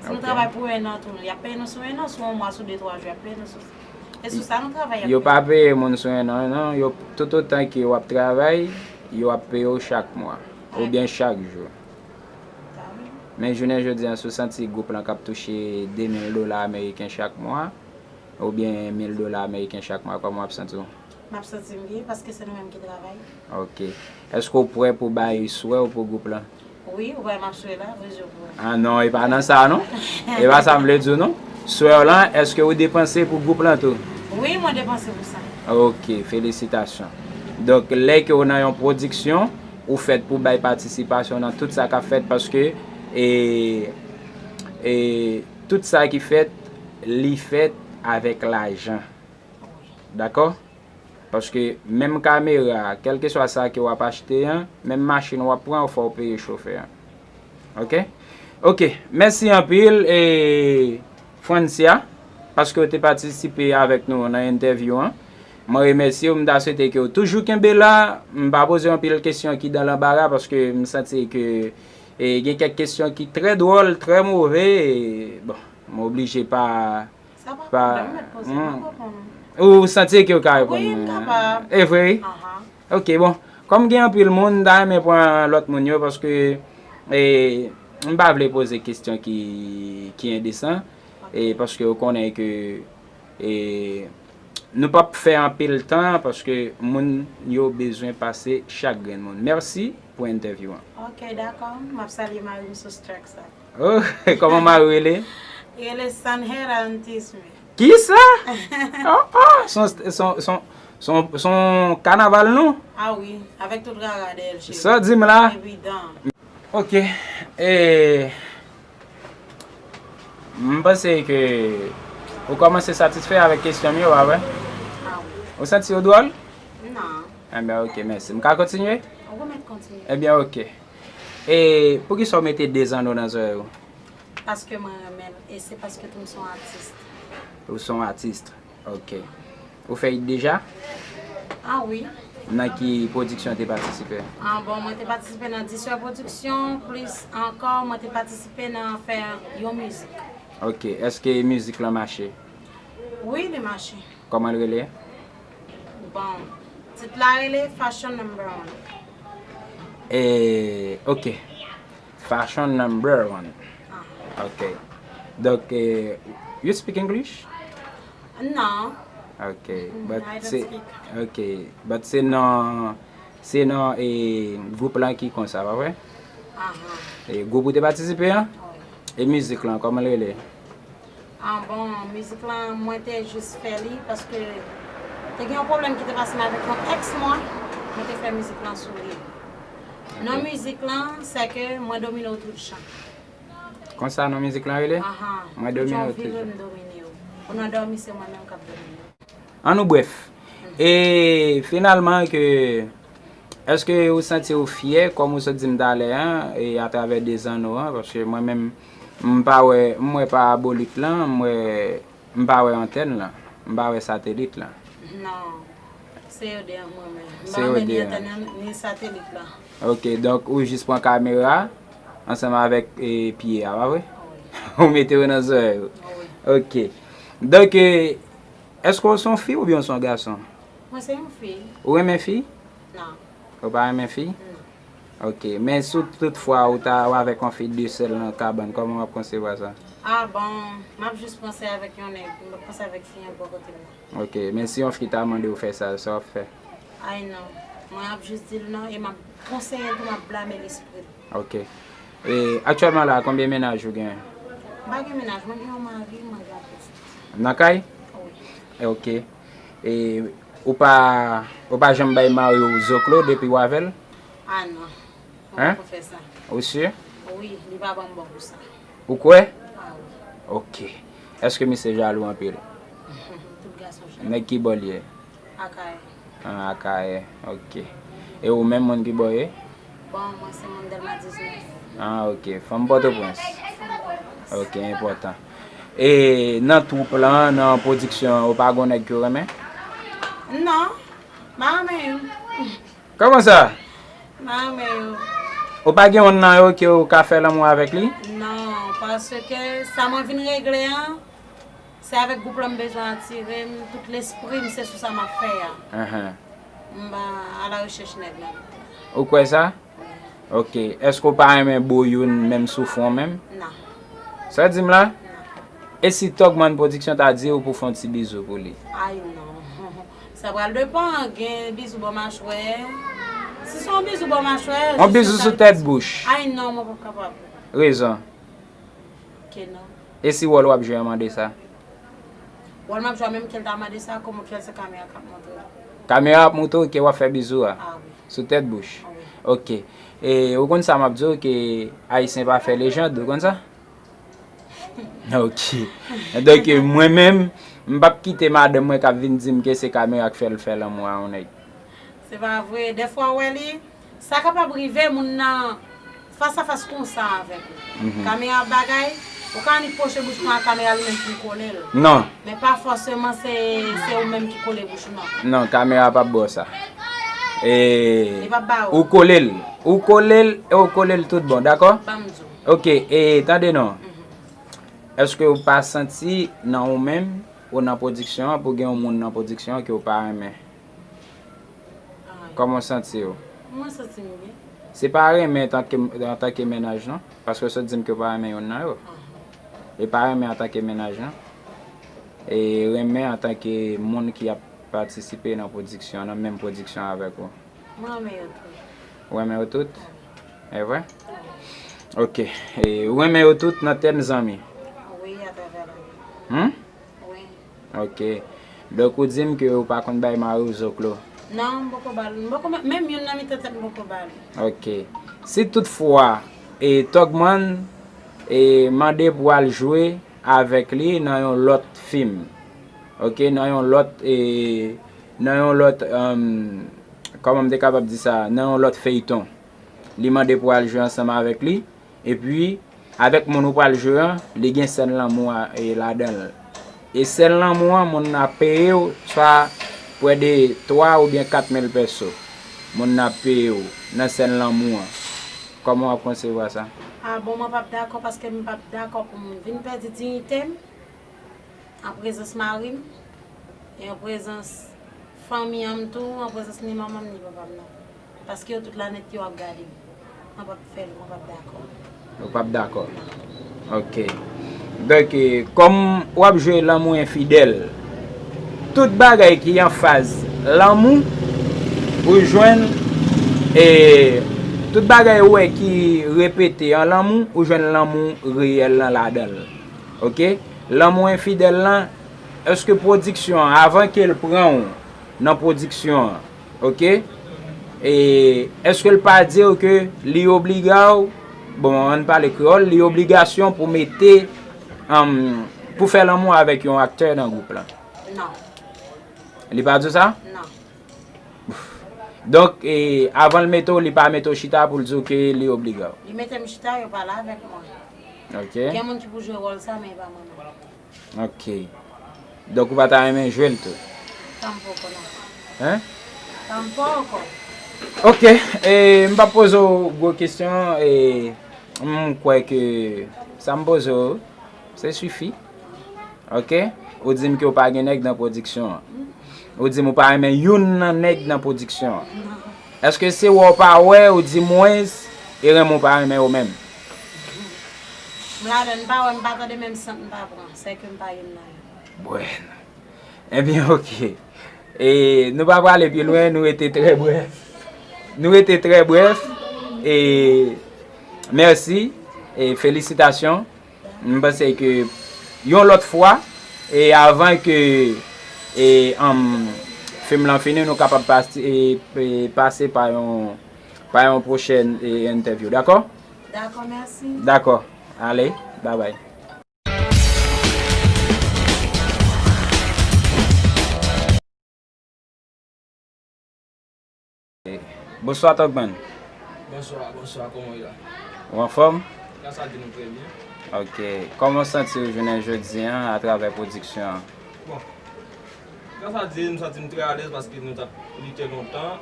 Si nou travay pou en an tou, y ap peye nou sou en an, sou yon mwa, sou de, twa jou, y ap peye nou sou sa. E sou sa nou travay, y ap peye nou. Yo pa peye moun sou en an, non. Yo, toutotan ke w ap travay, yo ap peye w chak mwa, oubyen chak jou. Men jounen jodi an, si w santi gwoup lan k ap touche de mil dola ameriken chak mwa, oubyen mil dola ameriken chak mwa, kòman w ap santi w? M ap santi m byen paske se nou menm ki travay. Ok. Èske w prè pou bay swè w pou gwoup lan? Wi, ou wè m ap swe la, vre je pou wè. Ah non, e pa nan sa non. E pa sa m vle di w non. Swè w lan, èske ou depanse pou gwoup lan tou? Wi, mwen depanse pou sa. Ok, felisitasyon. Donk, lè ke w nan yon pwodiksyon, ou fèt pou bay patisipasyon nan tout sa k ap fèt paske, e, e, tout sa ki fèt, li fèt avèk lajan. Dakò? Paske menm kamera, kèlkeswa sa ke w ap achte an, menm machin w ap pran, fò w peye chofè an. Ok? Ok, mèsi anpil, e, Francia, paske w te patisipe avèk nou nan entèvyou an. Mwen remèsye w, m ta swete ke w toujou kenbe la. M pa poze w anpil kesyon ki dan lanbara, paske m santi ke, e, gen kèk kesyon ki trè dwòl, trè move, e, bon, m oblije pa Sa pa pwoblèm, ou mèt poze, m pa konprann. Ou santi ke w ka reponn mwen? Wi, m kapab. E vre, wi? Aha. Ok, bon. Kòm gen anpil moun, m ta renmen pran lòt moun yo, paske, e, m pa vle poze kesyon ki, ki endesan, e, paske w konnen ke, e, nou p ap fè anpil tan, paske moun yo bezwen pase chak grenn moun. Mèsi pou entèvyou an. Ok, dakò. M ap salye mari m sou track sa. Oh, kòman mari w rele? Li rele Sanhera Antisme. Kisa? Oh, oh, son, son, son, son, son kanaval non? Ah wi, avèk tout rara dèyè l, cheri. Sa w di m la? Evidan. Ok, e, m panse ke ou kòmanse satisfè avèk kesyon m yo, pa vre? Ah Ou santi w dwòl? Non. Ebyen, ok, mèsi. M ka kontinye? Ou mèt kontinye. Ebyen, ok. E poukisa w mete de zanno nan zòrèy ou? Paske mwen renmen l, e se paske tou m se yon atis. Ou se yon atis? Ok. Ou fè it deja? Ah wi. Nan ki pwodiksyon w te patisipe? Ah bon, mwen te patisipe nan Diswè Pwodiksyon, plis ankò, mwen te patisipe nan fè yon mizik. Ok. Èske mizik lan mache? Wi, li mache. Kòman l rele? Bon, tit la rele Fashion Number One. E, ok. Fashion Number One. Ah. Ok. Donk, eh, you speak English? No. Ok. Mm, but I don't se, speak. Ok. But se nan, se nan, eh, gwoup lan ki konsa, pa vre? Aha. E gwoup ou te patisipe an? Wi. E mizik lan, kòman l rele? Ah bon, mizik lan, mwen te jis fè li paske te gen yon pwoblèm ki te pase m avèk yon èks mwen, mwen te fè mizik lan sou li. Non mizik lan, se ke mwen domine w tout jan. Konsa non mizik lan rele? Aha. Mwen domine w tout jan. M domine w. Ou nan dòmi, se mwen menm k ap domine w. An nou brèf. E finalman ke, èske ou santi w fyè, kòm ou sot di m talè an, e atravè de zanno an, paske mwen menm, m pa wè, m wè parabolik lan, m wè, m pa wè antèn lan, m pa wè satelit lan. Non, se yo de an mwen menm. M pa wè ni antèn lan, ni satelit lan. Ok, donk ou jis pran kamera ansanm avèk, e, pye a, pa vre? Wi. Ou mete yo nan zòrèy ou. Wi. Ok. Donk, e, èske w se yon fi oubyen w se yon gason? Mwen se yon fi. Ou renmen fi? Non. Ou pa renmen fi? Non. Ok. Men si w tout fwa ou ta, ou avèk yon fi de sèl nan kabann, kòman w ap konsevwa sa? Ah bon, m ap jis panse avèk yon nèg, m p ap panse avèk fi an bò kote m nan. Ok, men si yon fi ta mande w fè sa, sa w ap fè? Ay non, mwen ap jis di l non e m ap konseye l tou, m ap blame lespri l. Ok. E aktyèlman la, konbyen mennaj ou genyen? M pa gen mennaj, mwen gen yon mari, mwen gen yon pitit. Nan kay? Wi. E ok. E ou pa, ou pa janm bay mari w zoklo depi w avè l? Ah non. Mwen poko fè sa. Ou si? Wi, li pa ban m bon pou sa. Ou kwè? Ah wi. Ok. Èske misye jalou anpil? Tout gason jalou. Nèg ki bò l ye? Akayè. Ah, Akayè. Ok. E ou menm, moun ki bò w ye? Bon, mwen se moun Dèlma diznèf. Ah, ok. Fanm Pòtoprens? Fanm Pòtoprens. Ok, enpòtan. E nan twoup lan, nan pwodiksyon an, ou pa gon nèg ke w renmen? Non. M pa renmen youn. Kòman sa? M pa renmen yo. Ou pa gen youn nan yo ke w ka fè lanmou avèk li? Non, paske sa mwen vin regle an, se avèk gwoup lan m bezwen atire m, tout lespri m se sou sa m ap fè a. Ahan. M pa alarechèch nèg nan. Ou kwè sa? Wi. Ok. Èske w pa renmen bo youn menm sou fwon menm? Non. Sa w di m la? Non. E si Tògmann Pwodiksyon ta di w pou w fè yon ti bizou pou li? Ay non. Sa pral depann, gen bizou bò machwè. Si se yon bizou bò machwè, yon bizou sou tèt bouch. Ay non, mwen p ap kapab. Rezon? Ke non. E si wòl w ap jwe an mande sa? Wòl m ap jwe a menm ke l ta mande sa, kòman ke l se kamera k ap montre l? Kamera ap montre w ke w ap fè bizou a? Ah wi. Sou tèt bouch? Ah wi. Ok. E ou konn sa m ap di w ke Ayisyen pa fè lejand, ou konn sa? Ok. Donk, mwen menm, m p ap kite madanm mwen k ap vin di m ke se kamera k fè l fè lanmou a yon nèg. Se pa vre. Dèfwa w wè li, sa kapab rive moun nan fas a fas konsa avèk ou. Mhm. Kamera ap bagay, ou ka annik pwoche bouch mwen ak kamera li menm pou l kole l. Non. Men pa fòseman se, se ou menm ki kole bouch ou non. Non, kamera p ap ba w sa. E li p ap ba ou. Ou kole l. Ou kole l, e ou kole l tout bon, dakò? Ban m di w. Ok, e tande non. Mhm. Èske ou pa santi nan ou menm, ou nan pwodiksyon an, pou gen yon moun nan pwodiksyon an ke ou pa renmen? Ay. Kòman w santi w? Mwen santi m byen. Se pa renmen antanke, antanke mennaj non, paske w sot di m ke w pa renmen youn nan yo. Ahan. E pa renmen antanke mennaj non. E renmen antanke moun ki ap patisipe nan pwodiksyon, nan menm pwodiksyon avèk ou. Mwen renmen yo tout. Ou renmen yo tout? Wi. E vre? Wi. Ok. E ou renmen yo tout nan tèm zanmi? Wi, atravè lanmou. Hmm? Wi. Ok. Donk ou di m ke ou pa konn bay mari w zoklo? Non, m poko ba l. M poko, menm youn nan mitan tèt m poko ba l. Ok. Si toutfwa, e, Tògmann, e, mande pou w al jwe avèk li nan yon lòt fim. Ok, nan yon lòt, e, nan yon lòt, um, kòman m te kapab di sa, nan yon lòt feyton. Li mande pou al jwe ansanm avèk li. Epi, avèk moun ou pral jwe an, li gen sèn lanmou a, e, ladan l. E sèn lanmou an, moun nan ap peye w, swa prè de twa oubyen kat mil pèso. Moun nan ap peye w nan sèn lanmou an. Kòman w ap konsevwa sa? A bon, mwen p ap dakò paske m p ap dakò pou m vin pèdi diyite m. An prezans mari m, e an prezans fanmi an m tou, an prezans ni manman m ni papa m nan. Paske yo tout la nèt yo ap gade m. Mwen p ap fè l, mwen p ap dakò. Ou p ap dakò. Ok. Donk, e, kòm w ap jwe lanmou enfidèl, tout bagay ki an faz lanmou, ou jwenn, e, tout bagay ou wè ki repete an lanmou, ou jwenn lanmou reyèl lan ladan l. Ok? Lanmou enfidèl lan, èske pwodiksyon an, avan ke l pran w nan pwodiksyon an, ok? E èske l pa di w ke li obliga w, bon, ann pale kreyòl, li obligasyon pou mete, um, pou fè lanmou avèk yon aktè nan gwoup lan? Non. Li pa di w sa? Non. Donk, e, avan l mete w, li pa mete w chita pou l di w ke li obliga w? Li mete m chita, yo pale avèk mwen. Ok. Gen moun ki pou jwe wòl sa, men e pa mwen menm. Ok. Donk, ou pa ta renmen jwe l tou? Sa m poko nan. Hein? Sa m poko. Ok, e, m p ap poze w gwo kesyon, e, m kwè ke sa m poze w, se sifi. Ok? Ou di m ke w pa gen nèg nan pwodiksyon an. Ou di m ou pa renmen youn nan nèg nan pwodiksyon an. Èske se wè w pa wè, ou di mwens, e renmen w pa renmen yo menm? M ladan, m pa wè, m pa tande, men m sant m pa pran. Sèke m pa youn nan yo. Bwè. Ebyen, ok. E nou pa prale pi lwen, nou rete trè brèf. Nou rete trè brèf. E mèsi. E felisitasyon. M panse ke yon lòt fwa, e avan ke, e, um, fim lan fini, nou kapab pase, e, e, pase pa yon, pa yon pwochèn, e, entèvyou, dakò? Dakò, mèsi. Dakò. Ale, babay. Bonswa, Togman. Bonswa, bonswa, kòman w ye la? Ou anfòm? Gras a Dye, nou trè byen. Ok. Kòman w santi w jounen jodi an atravè pwodiksyon an? Bon, gras a Dye, m santi m trè alèz paske nou t ap lite lontan.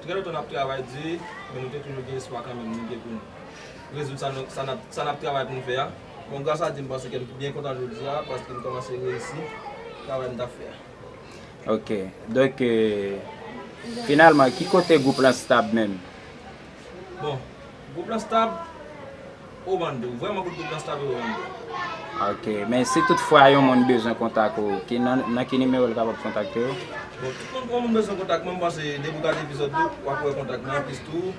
Trè lontan n ap travay di, men nou te toujou gen espwa kanmenm, nou gen pou nou rezoud sa nou, sa n ap, sa n ap travay pou n fè a. Bon, gras a Dye, m panse ke m byen kontan jodi a, paske m kòmanse reyisi travay m t ap fè a. Ok. Donk, e, finalman, ki kote gwoup lan stab menm? Bon, gwoup lan stab, Obando. Vrèman, gwoup lan stab, Obando. Ok. Men si toutfwa yon moun bezwen kontak ou, ki nan, nan ki nimewo l kapab kontakte w? Bon, tout moun, yon moun bezwen kontak mwen, m panse depi w gade epizòd de, w ap wè kontak mwen, anplis tou,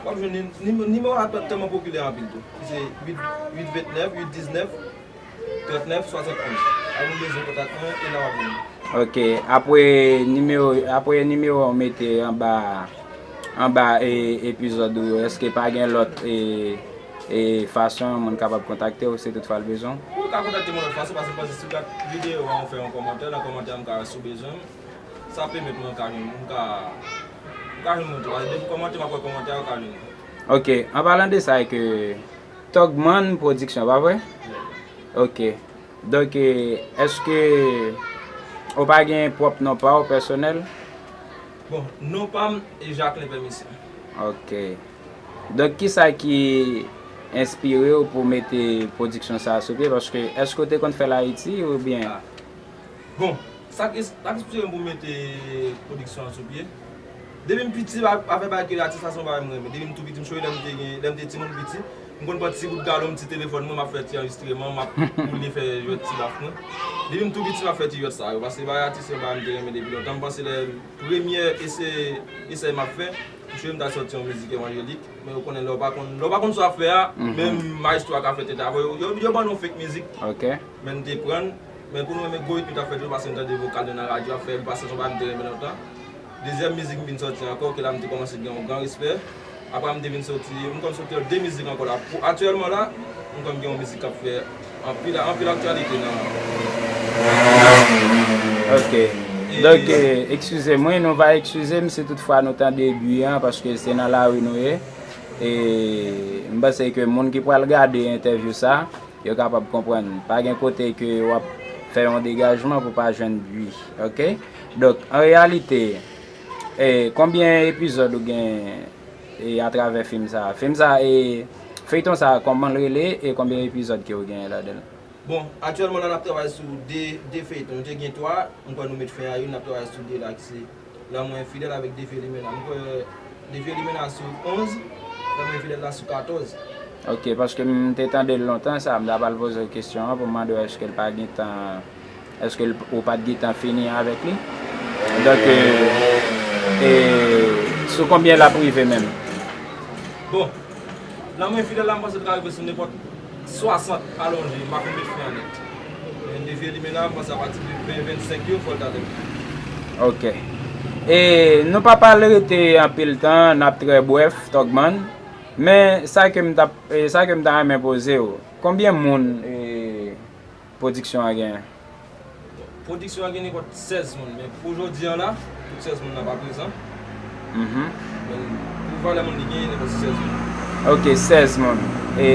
w ap jwenn ni-, ni-, nimewo a tèlman popilè anpil tou. Se uit, uit vennèf, uit diznèf, trannèf swasannonz. Ak moun bezwen kontak mwen, e la w ap jwenn. Ok, apre nimewo, apre nimewo a w mete anba, anba, e, epizòd ou yo, èske pa gen lòt, e, e, fason yon moun kapab kontakte w si toutfwa l bezwen w? Ou ka kontakte mwen lòt fason, paske m panse si w gade videyo a, ou fè yon kòmantè, nan kòmantè a m ka wè si w bezwen m. Sa pèmèt mwen, m ka jwenn, m ka, m ka jwenn moun tou. Paske depi w kòmante, m ap wè kòmantè a, ou ka jwenn mwen. Ok, an palan de sa, e ke Togman Production, pa vre? Ok. Donk, e, èske ou pa gen pwòp non pa w pèsonèl? Bon, non pa m e Jacquelin Permission. Ok. Donk, kisa ki enspire w pou mete pwodiksyon sa a sou pye? Paske, èske w te konn fè l Ayiti oubyen? Ah. Bon, sa k, sa k enspire m pou m mete pwodiksyon an sou pye. Depi m piti, a, afè bagay ke atis la se yon bagay m renmen. Depi m tou piti, m sonje lè m te gen, lè m te timoun piti, m konn pran ti bout galon, m ti telefòn mwen, m ap fè ti anrejistreman, m ap woule fè jwèt ti baf mwen. Depi m tou piti, m ap fè ti jwèt sa yo, paske bagay atis se yon bagay m te renmen depi lontan. M panse lè premyè esè, esè m ap fè, m sonje m t al sòti yon mizik evanjelik. Men ou konnen lè w pa konn, lè w pa konn sa w ap fè a, menm mayestwo a ka fè tèt avè w. Yo, yo ban nou fake mizik. Ok. Men n te pran l. Men pou nou menm gwo ritm yo t ap fè tou, paske m tande vokal yo nan radyo ap fè, m panse se yon bagay m te renmen lontan. Dezyèm mizik m vin sòti ankò, ke la m te kòmanse gen yon gran respè. Apre m te vin sòti, m konn sòti de mizik ankò la. Pou aktyèlman la, m konn gen yon mizik k ap fè anpil, anpil aktyalite nan. Ok. Donk, eh, eskize m, wi, nou va eskize m si toutfwa nou tande bri an, paske se nan lari nou ye. E m panse ke moun ki pral gade entèvyou sa, yo kapab konprann. Pa gen kote ke w ap fè yon degajman pou pa jwenn bri, oke? Donk, an reyalite, eh, konbyen epizòd ou gen, eh, atravè fim sa? Fim sa, eh, feyton sa, kòman l rele e konbyen epizòd ke w genyen ladan l? Bon, aktyèlman la, n ap travay sou de, de feyton. Nou te gen twa, m kwè nou met fen a youn, n ap travay sou de la, ki se Lanmou Enfidèl avèk Defi Limena. M kwè Defi Limena sou onz, Lanmou Enfidèl la sou katòz. Ok, paske m te tande l lontan sa, m ta pral poze w kesyon an pou m mande w èske l pa gentan, èske l, ou pa t gentan fini avèk li. Donk, e, e, sou konbyen l ap rive menm? Bon, Lanmou Enfidèl la, m panse l ka rive sou nenpòt swasant alonje, m pa konn met fen an nèt. Men Defi Limena, m panse apati de ven, vennsenk yo, fò l ta tèmine. Ok. E nou pa pral rete anpil tan, n ap trè brèf, Tògmann. Men sa ke m t ap, e sa ke m ta renmen poze w, konbyen moun, e, pwodiksyon an genyen? Pwodiksyon an gen nenpòt sèz moun, men pou jodi an la, tout sèz moun nan pa prezan. Mhm. Men pou valè moun li genyen, nenpòt sèz moun. Ok, sèz moun. E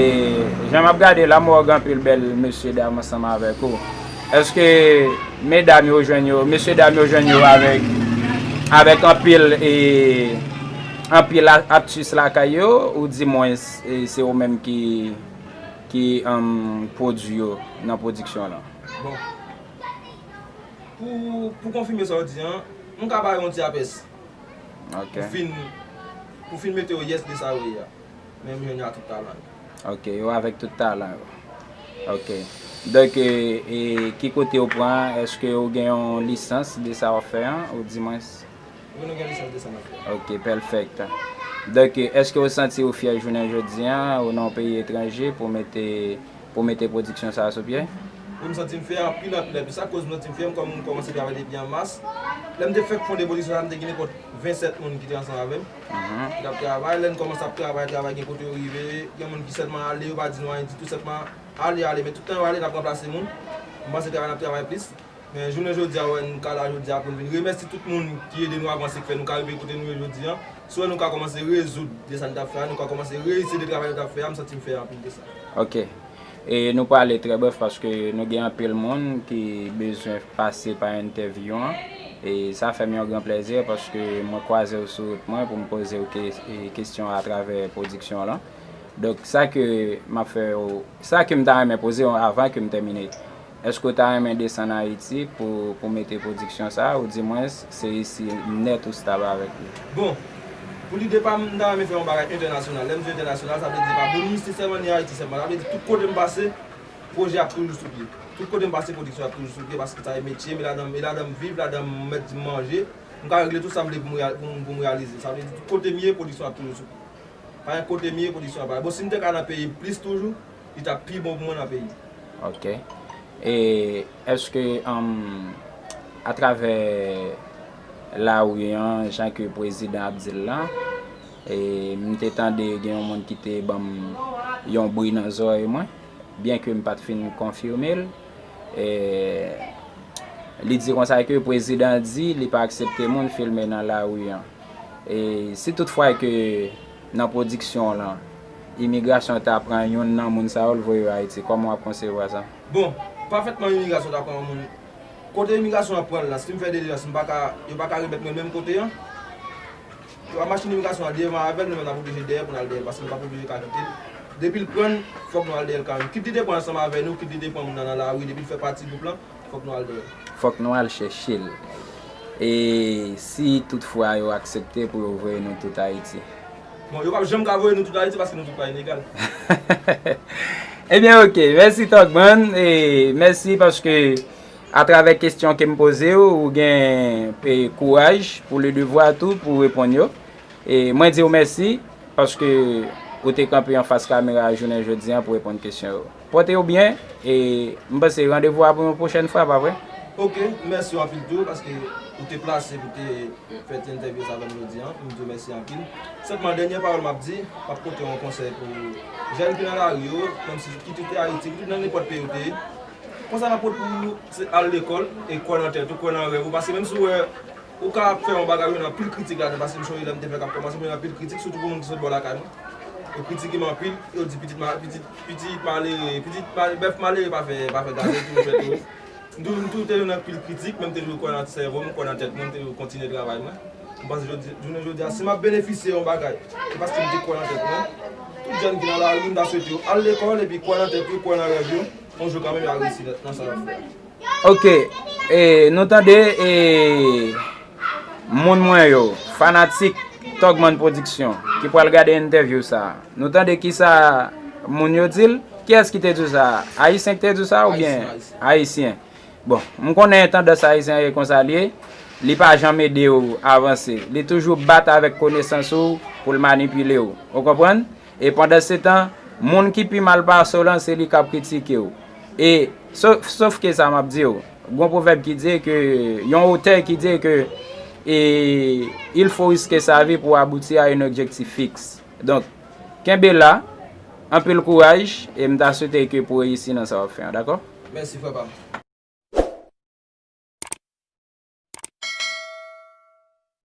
jan m ap gade la, m wè w gen anpil bèl mesye dam ansanm avèk ou. Èske medam yo jwenn yo, mesye dam yo jwenn yo avèk, avèk anpil, e, anpil a-, atis lakay yo, oudimwens, e, se ou menm ki, ki, um, pwodui yo nan pwodiksyon lan? Bon. Pou, pou konfime sa w di an, m ka ba yo yon ti apèsi. Ok. Pou fin, pou fin mete yo yès de sa yo ye a. Men m jwenn yo a tout talan yo. Ok, yo avèk tout talan yo. Ok. Donk, e, e, ki kote w pran? Èske w gen yon lisans de sa w ap fè an, oudimwens? Wi, nou gen lisans de sa n ap fè. Ok, pèfèkt. Donk, èske w santi w fyè jounen jodi an, ou nan yon peyi etranje pou mete, pou mete pwodiksyon sa a sou pye? Wi, m santi m fyè anpil, anpil, anpil. Sa k koz m santi m fyè, m kòm, m kòmanse travay depi an mas. Lè m te fèk fonde pwodiksyon sa a, m te gen nenpòt vennsèt moun ki te ansanm avè m, mhm, ki t ap travay. Lè n kòmanse ap travay, travay gen kote yo rive, gen moun ki sèlman ale, yo pa di nou anyen ditou, sèlman ale, ale, men tout tan yo ale, n ap ranplase moun. M panse travay, n ap travay plis. Men jounen jodi a, wè, nou ka la jodi a pou n vin remèsye tout moun ki ede nou avanse, ki fè nou ka rive kote nou ye jodi a. Si w wè nou ka kòmanse rezoud de sa n t ap fè a, nou ka kòmanse reyisi de travay nou t ap fè a, m santi m fyè anpil de sa. Ok. E nou prale trè brèf paske nou gen anpil moun ki bezwen pase pa entèvyou an. E sa fè m yon gran plèzi paske mwen kwaze w sou wout mwen pou m poze w ke-, e, kesyon atravè pwodiksyon lan. Donk, sa ke m ap fè w, sa ke m ta renmen poze w avan ke m tèmine, èske w ta renmen desann Ayiti pou, pou mete pwodiksyon sa a, oudimwens, se isi nèt ou stab avèk li? Bon, pou lide pa m, m ta renmen fè yon bagay entènasyonal. Lè m di entènasyonal, sa vle di pa bon, ni sèlman ni Ayiti sèlman. Sa vle di tout kote m pase, pwojè ap toujou sou pye. Tout kote m pase, pwodiksyon ap toujou sou pye, paske sa e metye m, e ladan m, e ladan m viv, ladan m mèt di m manje. M ka regle tout sa m vle pou m real-, pou m, pou m reyalize. Sa vle di tout kote m ye, pwodiksyon ap toujou sou pye. Pa gen kote m ye, pwodiksyon ap pale. Bon, si m te ka nan peyi m plis toujou, li t ap pi bon pou mwen nan peyi m. Ok. E èske, um, atravè lari an, jan ke prezidan ap di l lan, e m te tande gen yon moun ki te ban m yon bri nan zòrèy mwen, byenke m pa t fin konfime l. E li di konsa ke prezidan di li pa aksepte moun filme nan lari an. E si toutfwa ke nan pwodiksyon w lan, imigrasyon ta pran youn nan moun sa yo, l voye yo Ayiti, kòman w ap konsevwa sa? Bon, pafètman imigrasyon ta pran yon moun. Kote imigrasyon ap pran l la, si m fè dilijans, m pa ka, yo pa ka remèt mwen menm kote an. Yo ap mache imigrasyon an devan avè l, nou menm n ap oblije dèyè pou n al dèyè l, paske nou p ap oblije ka kite l. Depi l pran n, fòk nou al dèyè l kanmenm. Kit li te pran ansanm avè nou, kit li te pran moun nan nan lari, depi l fè pati gwoup lan, fòk nou al dèyè l. Fòk nou al chèche l. E si toutfwa yo aksepte pou yo voye nou tout Ayiti? Bon, yo p ap janm ka voye nou tout Ayiti paske nou tout pa ilegal. Ebyen, ok. Mèsi, Tògmann. E mèsi paske atravè kesyon ke m poze w, ou gen, e, kouraj pou le devwa tou pou reponn yo. E mwen di w mèsi paske ou te kanpe anfas kamera a jounen jodi a pou reponn kesyon yo. Pòte w byen, e m panse randevou a pou yon pwochèn fwa, pa vre? Ok, mèsi w anpil tou paske ou te plase pou te fè ti entèvyou sa avè m jodi a. M di w mèsi anpil. Sèlman, dènye pawòl m ap di, m ap pote yon konsèy pou jèn ki nan lari yo, menm si ki kite Ayiti, ki kite nan nenpòt peyi yo te ye. Konsèy m ap pote pou ou, se al lekòl e kwè nan tèt ou, kwè nan rèv ou. Paske menm si w wè ou ka ap fè yon bagay, ou jwenn anpil kritik ladan. Paske m sonje lè m te fè k ap kòmanse, m jwenn anpil kritik, sitou pou moun ki sot bò lakay mwen. Yo kritike m anpil, yo di pitit ma-, pitit, pitit malere, pitit ma-, bèf malere pa fè, pa fè gazèt, tou fè tou. M tou, m tou te jwenn anpil kritik, men m te toujou kwè nan sèvo m, kwè nan tèt mwen, m te toujou kontinye travay mwen. M panse jodi, jounen jodi a, si m ap benefisye yon bagay, se paske m te kwè nan tèt mwen. Tout jèn ki nan lari, m ta swete yo al lekòl epi kwè nan tèt yo, kwè nan rèv yo. Yon jou kanmenm, y a reyisi nan, nan sa y ap fè. Ok, e, nou tande e, moun mwen yo, fanatik Togman Production, ki pral gade entèvyou sa a. Nou tande kisa moun yo di l. Kiyès ki te di w sa a? Ayisyen ki te di w sa a oubyen Ayisyen? Bon, m konnen tandans Ayisyen e konsa l ye. Li pa janm ede w avanse. Li toujou bat avèk konesans ou pou l manipile w. Ou konprann? E pandansetan, moun ki pi mal pase w lan, se li k ap kritike w. E sof, sof ke sa m ap di w, gon pwovèb ki di ke, yon otè ki di ke, e, il faut risquer sa vie pour aboutir à un objectif fixe. Donk, kenbe la, anpil kouraj, e m ta swete ke pou reyisi nan sa w ap fè an, dakò? Mèsi, frè pa m.